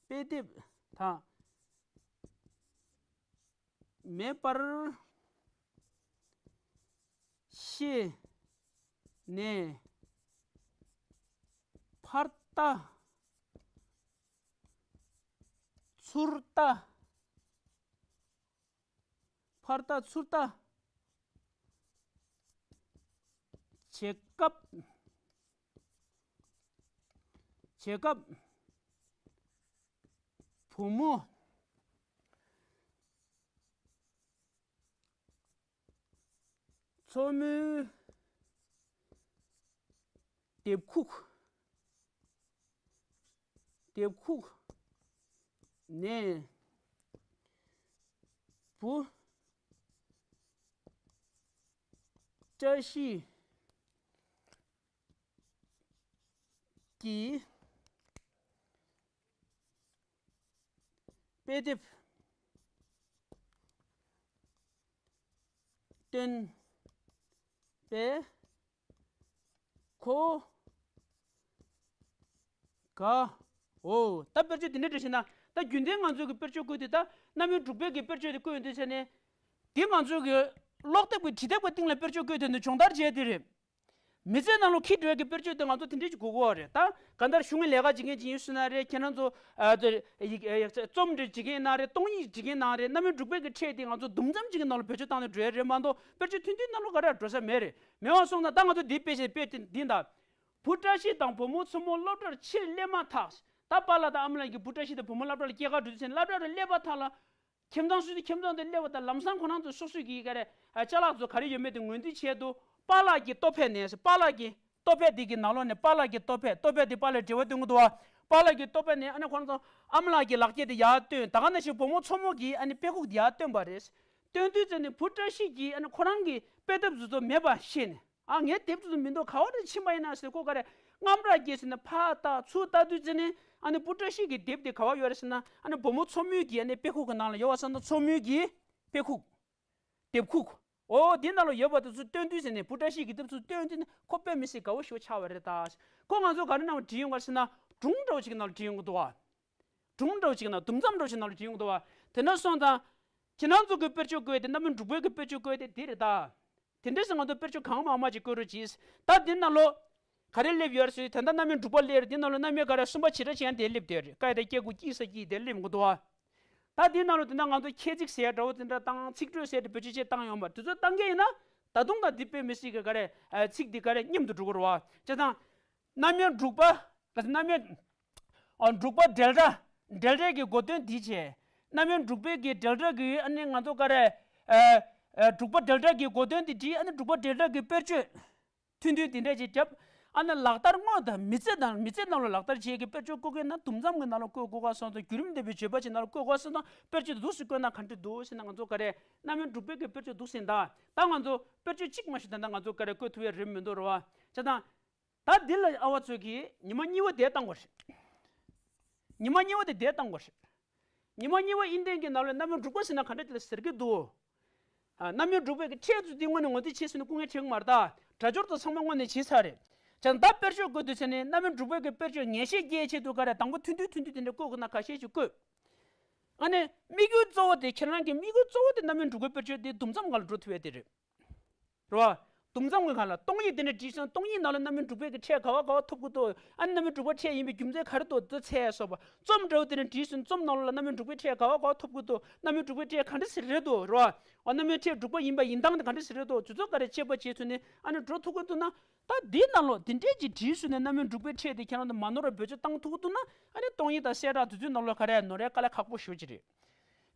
དཔེ་དེབ་དག་མེད་པར་ཤེས་ནས། ཕར་ལྟ་ཚུར་ལྟ། ཕར་ལྟ་ཚུར་ལྟ་བྱེད་སྐབས། བྱེད་སྐབས། བུ་མོ་མཚོ་མོའི་དེབ་ཁུག་དེབ་ཁུག་ནས་བུ་བཀྲ་ཤིས་ཀྱི་དཔེ་དེབ་སྟོན་པའི་གོ་ག་འོ། ད་དཔེར་བརྗོད་འདི་འདྲ་བྲིས་ཤེ་ན། ད་རྒྱུན་ལྡན་ང་ཚོ་གི་དཔེར་བརྗོད་བཀོད་དེ། ད་རྣམ་དབྱེ་དྲུག་པའི་གི་དཔེར་བརྗོད་དེ་བཀོད་ཡོང་དུས་ཙ་ནས། འདི་ང་ཚོ་གི་ཀློག་དེབ་ཀྱི་བྲིས་དེབ་ཀྱི་སྟེང་ལ་དཔེར་བརྗོད་བཀོད་དེ་ནི་སྦྱོང་བརྡར་བྱས་དེ་རེད། མི་ཚེ་ནང་ལོགས་འཁྱེར་འགྲོ་ཡ་གི་དཔེར་བརྗོད་དེ་ང་ཚོ་དེ་འདྲས་ཅིག་དགོས་ཀྱི་ཡོད་རེད། ད་གང་ལྟར་གཞུང་གི་ལས་ཀ་བྱེད་མཁན་ཅིག་ཡིན་ཟེར་ན་རེད། ཁྱེད་རང་ཚོ་ཨ་དེ་ཡིག་ཡིག་རྩོམ་འབྲི་བྱེད་མཁན་ཡིན་ན་རེད། གཏོང་ཡིག་བྲིས་མཁན་ཡིན་ན་རེད། རྣམ་དབྱེ་དྲུག་པའི་གི་ཕྲད་དེ་ང་ཚོ་དུམ་མཚམས་ཅིག་གི་ནང་ལ་བེད་སྤྱོད་བཏང་ནས་འགྲོ་ཡ་རེད་མ་གཏོགས། དཔེར་བརྗོད་ཐུང་ཐུང་ནང་ལོགས་ག་རེ་འགྲོ་ས་མེད་རེད། མེད་པ་སོང་ཙང་ད་ང་ཚོ་འདིའི་དཔེ་ཆ་དཔེ་དེ་འདི་ད། བུ་བཀྲ་ཤིས་དང་བུ་མོ་མཚོ་མོ་སློབ་གྲྭར་ཕྱིར་སླེབས་མ་ཐག་ད་པཱ་ལགས་དང་ཨ་མ་ལགས་ཀྱིས་བུ་བཀྲ་ཤིས་དང་བུ་མོ་སློབ་གྲྭར་སྐྱེལ་གར་འགྲོ་དུས་ཙ་ནས། སློབ་གྲྭ་རུ་སླེབས་པ་ཐག་ལ། ཁྱིམ་ཚང་སུ་དེ་ཁྱིམ་ཚང་དེ་སླེབས་པ་དང་ལམ་སང་ཁོ་རང་ཚོ་སོ་སོའི་གི་ག་རེ་ཨ་ཅ་ལག་ཚོ་ག་རེ་ཡོད་མེད་དེ་ངོས་འཛིན་བྱས་འདུག་པཱ་ལགས་ཀྱི་ལྟོ་ཕད་ནས། པཱ་ལགས་ཀྱི་ལྟོ་ཕད་དེ་གི་ནང་ལོགས་ནས། པཱ་ལགས་ཀྱི་ལྟོ་ཕད། ལྟོ་ཕད་དེ་པཱ་ལགས་འབྲེལ་བ་འདོན་གྱི་འདུག་བ། པཱ་ལགས་ཀྱི་ལྟོ་ཕད་ནས་ཨ་ནི་ཁོ་རང་ཚོ་ཨ་མ་ལགས་ཀྱི་ལག་སྐྱེས་དེ་ཡར་བཏོན། ད་ག་ནང་བཞིན་བུ་མོ་མཚོ་མོ་གིས་ཨ་ནི་དཔེ་ཁུག་དེ་ཡར་བཏོན་པ་རེད། བཏོན་དུས་ཙ་ནས་བུ་བཀྲ་ཤིས་ཀྱིས་ཨ་ནི་ཁོ་རང་གི་དཔེ་དེབ་དེ་ཚོ་མེད་པ་ཤེས་ནས། ཨ། ངའི་དེབ་དེ་ཚོ་མི་འདུག་ག་བ་རེ་ཕྱིན་པ་ཡིན་ན་ཟེར། ཁོ་ག་རེ་རྔམ་སྐྲག་སྐྱེས་ཟེར་ནས་ཕར་ལྟ་ཚུར་ལྟ་དུས་ཙ་ནས། ཨ་ནི་བུ་བཀྲ་ཤིས་ཀྱི་དེབ་དེ་ག་བ་ཡོད་རེད་ཟེར་ན། ཨ་ནི་བུ་མོ་མཚོ་མོའི་གི་ཨ་ནི་དཔེ་ཁུག་གི་ནང་ལ་ཡོད་པ་སོང་ཙང་། མཚོ་མོའི་གི་དཔེ་ཁུག་དེབ་ཁུག་འོ་དེ་ནང་ལ་ཡོད་པ་དེ་ཚོ་བཏོན་དུས་ཙ་ནས། བུ་བཀྲ་ཤིས་ཀྱི་དེབ་ཚོ་བཏོན་དུས་ནས་ཁོ་དཔེ་མི་སྲིད་དགའ་བོ་ཞེ་པོ་ཆགས་པ་རེད་ད། ཁོ་ང་ཚོ་ག་རེ་ནང་བྲིས་ཡོང་ག་རེད་ཟེར་ན། སྒྲུང་འདྲ་བོ་ཅིག་གི་ནང་ལ་བྲིས་ཡོང་གི་འདུག་བ། སྒྲུང་འདྲ་བོ་ཅིག་ནང་། དུམ་མཚམས་འདྲ་བོ་ཅིག་ནང་ལ་བྲིས་ཡོང་གི་འདུག་བ། དེ་འདྲ་སོང་ཙང་། ཁྱེད་རང་ཚོ་གི་དཔེར་བརྗོད་བཀོད་དེ། རྣམ་དབྱེ་དྲུག་པའི་གི་དཔེར་བརྗོད་བཀོད་དེ་འདི་རེད་ད། དེ་འདྲ་ཟེར་ང་ཚོ་དཔེར་བརྗོད་གང་མང་མང་ཅིག་བཀོད་རོགས་གྱིས། ད་འདི་ནང་ལོགས་ག་རེ་སླེབས་ཡོད་རེད་ཟེར། ད་ལྟ་རྣམ་དབྱེ་དྲུག་པ་སླེབས་རེད། འདི་ནང་ལོགས་རྣམ་དབྱེ་ག་རེ་གསུམ་པ་བྱེ་བྲག་ཅན་དེ་སླེབས་བསྡད་རེད། ཀ་ཡ་བཏགས་ཀྱ་གུ་ཀྱི་ས་ཀྱི་དེ་སླེབས་འགྲོ་འདུག་བ། ད་འདི་ནང་ལོགས་དེ་འདྲ་ང་ཚོ་ཁྱད་ཚིག་ཟེར་འདྲ་བོ་དེ་འདྲ་དང་། ཚིག་འགྲོས་ཟེར་འདྲ་བེད་སྤྱོད་བྱེད་བཏང་ཡོང་བ་དེ་ཚོ་བཏང་མཁན་ཡིན་ན། ད་དུང་ད་འདི་དཔེ་མི་སྲིད་ཀྱི་ག་རེ། ཨ། ཚིག་འདི་ག་རེ་སྙོམས་དུ་འགྲོ་གི་རེད་བ། བྱས་ཙང་། རྣམ་དབྱེ་དྲུག་པ། རྣམ་དབྱེ། ཨ། དྲུག་པ་འབྲེལ་སྒྲ། འབྲེལ་སྒྲའི་གི་གོ་དོན་འདི་བྱས། རྣམ་དབྱེ་དྲུག་པའི་གི་འབྲེལ་སྒྲ་གི། ཨ་ནི་ང་ཚོ་ག་རེ། ཨ། ཨ། དྲུག་པ་འབྲེལ་སྒྲ་གི་གོ་དོན་འདི་བྲིས། ཨ་ནི་དྲུག་པ་འབྲེལ་སྒྲ་གི་དཔེར་བརྗོད་ཐུང་ཐུང་འདི་འདྲ་ཅིག་བརྒྱབ། ཨ་ནི་ལག་བསྟར་དངོས་དང་། མི་ཚེ་དང་། མི་ཚེ་ནང་ལ་ལག་བསྟར་བྱེད་ཀྱི་དཔེར་བརྗོད་བཀོད་ཀྱི་ཡིན་ན། དུམ་མཚམས་ཀྱི་ནང་ལ་བཀོད་དགོས་ག་སོང་ཙང་། བརྒྱུད་རིམ་ལྡན་པའི་བརྗོད་པ་ཅིག་ནང་ལ་བཀོད་དགོས་ག་སོང་ཙང་། དཔེར་བརྗོད་འདུག་སེ་བཀོད་ན་ག་འདྲ་འདུག་ཟེར་ན། ང་ཚོ་ག་རེ། རྣམ་དབྱེ་དྲུག་པའི་གི་དཔེར་བརྗོད་འདུག་སེ་ཡིན་ད། ད་ང་ཚོ་དཔེར་བརྗོད་གཅིག་མ་གཏོགས་ད་ལྟ་ང་ཚོ་ག་རེ་བཀོད་ཐུབ་ཡ་རེད་མི་འདུག་རེད་བ། བྱས་ཙང་། ད་འདི་ལ་ཨ་བ་ཚོས་ཀྱིས་ཉི་མ་གཉིས་པ་དེ་བཏང་དགོས་རེད། ཉི་མ་གཉིས་པ་དེ་དེ་བཏང་དགོས་རེད། ཉི་མ་གཉིས་པ་དབྱིན་ལྡན་གྱི་ནང་ལ་རྣམ་དབྱེ་འབྲུག་པ་ཟེར་ན་ག་འདྲ་དེ་ལ་ཟེར་གྱི་འདུག་ཨ། རྣམ་དབྱེ་འབྲུག་པའི་གི་ཕྲད་ཚོ་འདི་དངོས་ནས་ངོ་སྤྲོད་བྱེད་ཟེར་ན་སྐུ་ངལ་འཕྲད་ཀྱི་མ་རེད་ད། སྒྲ་སྦྱོར་དང་ཚང་མ་དངོས་ནས་བྱེད་ཚར་རེད། བྱས་ཙང་ད་དཔེར་བརྗོད་བཀོད་དུས་ཚེ་ནས་རྣམ་དབྱེ་འབྲུག་པའི་གི་དཔེར་བརྗོད་ངེས་ཤེས་སྐྱེ་ཆེད་དུ་ག་རེ་དང་པོ་ཐུང་ཐུང་ཐུང་ཐུང་དེ་འདྲ་བཀོད་དགོས་ན་ཁ་ཤས་ཤིག་བཀོད། ཨ་ནི་དམིགས་ཡུལ་གཙོ་བོ་དེ་ཁྱེད་རང་གི་དམིགས་ཡུལ་གཙོ་བོ་དེ་རྣམ་དབྱེ་འབྲུག་པའི་དཔེར་བརྗོད་དེ་དུམ་མཚམས་སྒང་ལ་འགྲོ་ཐུབ་ཡ་དེ་རེད། རེད་བ། དུམ་མཚམས་ཀྱི་སྒང་ལ་སྟོང་ཉིད་དེ་འདྲ་བྲིས་སོང་། སྟོང་ཉིད་ནང་ལ་རྣམ་དབྱེ་འབྲུག་པའི་གི་ཕྲད་ག་བ་ག་བ་ཐོབ་ཀྱི་འདུག་ཨ་ནི་རྣམ་དབྱེ་འབྲུག་པ་ཕྲད་ཡིན་པའི་རྒྱུ་མཚན་ག་རེ་འདུག་དེ་འཚོལ་ཡ་སོགས་པ། རྩོམ་འདྲ་བོ་དེ་འདྲ་བྲིས་སོང་། རྩོམ་ནང་ལ་རྣམ་དབྱེ་འབྲུག་པའི་ཕྲད་ག་བ་ག་བ་ཐོབ་ཀྱི་འདུག་རྣམ་དབྱེ་འབྲུག་པའི་ཕྲད་ག་འདྲ་ཞིག་རེད་འདུག་རེད་བ། འོ་རྣམ་དབྱེ་ཕྲད་འབྲུག་པ་ཡིན་པ་ཡིན་སྟངས་དེ་ག་འདྲ་ཞིག་རེད་འདུག་དེ་ཚོ་ག་རེ་དཔྱད་པ་བྱེད་ཚུལ་ནི་ཨ་ནི་འགྲོ་ཐུབ་ཀྱི་འདུག་ན། ད་འདིའི་ནང་ལོགས་འདི་འདྲས་ཀྱི་བྲིས་སོང་ནས་རྣམ་དབྱེ་འབྲུག་པའི་ཕྲད་དེ་ཁྱེད་རང་ཚོ་མ་ནོར་བ་བེད་སྤྱོད་བཏང་ཐུབ་ཀྱི་འདུག་ན། ཨ་ནི་སྟོང་ཉིད་དང་གསལ་བསྒྲགས་དེ་ཚོའི་ནང་ལོགས་ག་རེ་ནོར་ཡ་དཀའ་ལས་ཁག་པོ་ཞེ་པོ་ཅིག་རེད།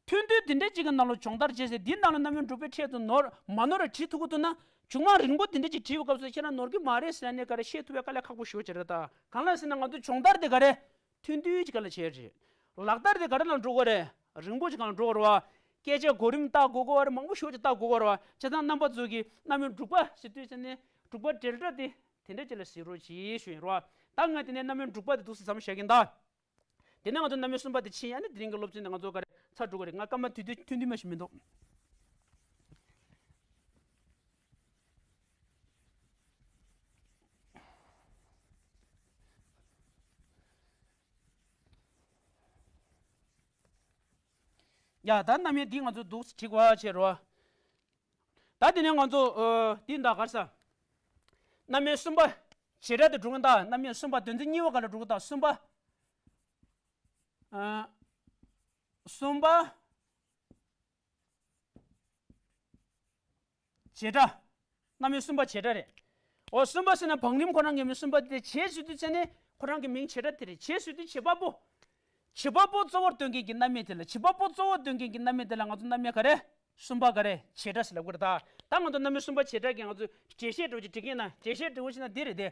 ཐུང་ཐུང་དེ་འདྲ་ཅིག་གི་ནང་ལ་སྦྱོང་བརྡར་བྱས་ཚེ་འདིའི་ནང་ལ་རྣམ་དབྱེ་འབྲུག་པའི་ཕྲད་དུ་ནོར་མ་ནོར་བ་བྲིས་ཐུབ་ཀྱི་འདུག་ན། བྱུང་ཁུངས་རིང་པོ་དེ་འདྲ་ཅིག་བྲིས་པའི་སྐབས་སུ་ཁྱེད་རང་ནོར་གྱི་མ་རེད་ཟེར་ནས་ག་རེ་ཤེས་ཐུབ་པའི་དཀའ་ལས་ཁག་པོ་ཞེ་པོ་ཅིག་རེད་ད། གང་ལ་ཟེར་ན་ང་ཚོ་སྦྱོང་བརྡར་དེ་ག་རེ་ཐུང་ཐུང་ཅིག་ག་ལ་བྱས་རེད། ལག་བསྟར་དེ་ག་རེ་ལ་འགྲོ་དགོས་རེད། རིང་པོ་ཅིག་ག་ལ་འགྲོ་དགོས་རེད་བ། སྐད་ཆའི་གོ་རིམ་བལྟ་དགོས་ཀྱི་རེད། མང་པོ་ཞེ་པོ་ཅིག་བལྟ་དགོས་ཀྱི་རེད་བ། བྱས་ཙང་རྣམ་པ་ཚོ་གིས་རྣམ་དབྱེ་འབྲུག་པ་ཟེར་དུས་ཙམ་ནས་འབྲུག་པ་འབྲེལ་སྒྲ་དེ་དེ་འདྲ་ཅིག་ལ་གཟིགས་རོགས་གྱིས་ཞུ་ཡིན་རོགས། ད་ངས་དེ་ནས་རྣམ་དབྱེ་འབྲུག་པ་དེ་འདུག་སེ་མཚམས་བཞག་གིན་གདའ། དེ་ནས་ང་ཚོ་རྣམ་དབྱེ་གསུམ་པ་དེ་ཕྱིན། ཡང་ནི་དེ་རིང་གི་སློབ་ཚན་དེ་ང་ཚོ་ག་རེ་ཚར་འགྲོ་གི་རེད། ང་སྐར་མ་དུས་དུས་ཐུང་ཐུང་མ་ཞིག་མི་འདུག་ཡ། ད་རྣམ་དབྱེ་འདི་ང་ཚོ་འདུག་སེ་བྲིས་པ་བྱེད་རོགས། ད་དེ་ནས་ང་ཚོ་ཨ་འདི་འདྲ་ག་རེ་ཟ། རྣམ་དབྱེ་གསུམ་པ་བྱེད་སྒྲ་དེ་འགྲོ་གི་འདུག་རྣམ་དབྱེ་གསུམ་པ་དོན་ཚན་གཉིས་པ་ག་ལ་འགྲོ་གི་འདུག་གསུམ་པ། ཨ་གསུམ་པ་བྱེད་སྒྲ། རྣམ་དབྱེ་གསུམ་པ་བྱེད་སྒྲ་རེད། འོ་གསུམ་པ་ཟེར་ན་བང་རིམ་ཁོ་རང་གི་མིང་གསུམ་པ་དེ། བྱེད་ཟེར་དུས་ཙམ་ནས་ཁོ་རང་གི་མིང་བྱེད་སྒྲ་དེ་རེད། བྱེད་ཟེར་དུས་བྱེད་པ་པོ། བྱེད་པ་པོ་གཙོ་བོར་སྟོན་མཁན་གྱི་རྣམ་དབྱེ་དེ་ལ། བྱེད་པ་པོ་གཙོ་བོར་སྟོན་མཁན་གྱི་རྣམ་དབྱེ་དེ་ལ་ང་ཚོ་རྣམ་དབྱེ་ག་རེ། གསུམ་པ་ག་རེ། བྱེད་སྒྲ་ཟེར་ལབ་ཀྱི་རེད་ད། ད་ང་ཚོ་རྣམ་དབྱེ་གསུམ་པ་བྱེད་སྒྲ་གི་ང་ཚོ་འགྲེལ་བཤད་འདྲ་བོ་ཅིག་འབྲི་གི་ཡིན་ན། འགྲེལ་བཤད་འདྲ་བོ་ཅིག་ན་འདི་རེད་དེ།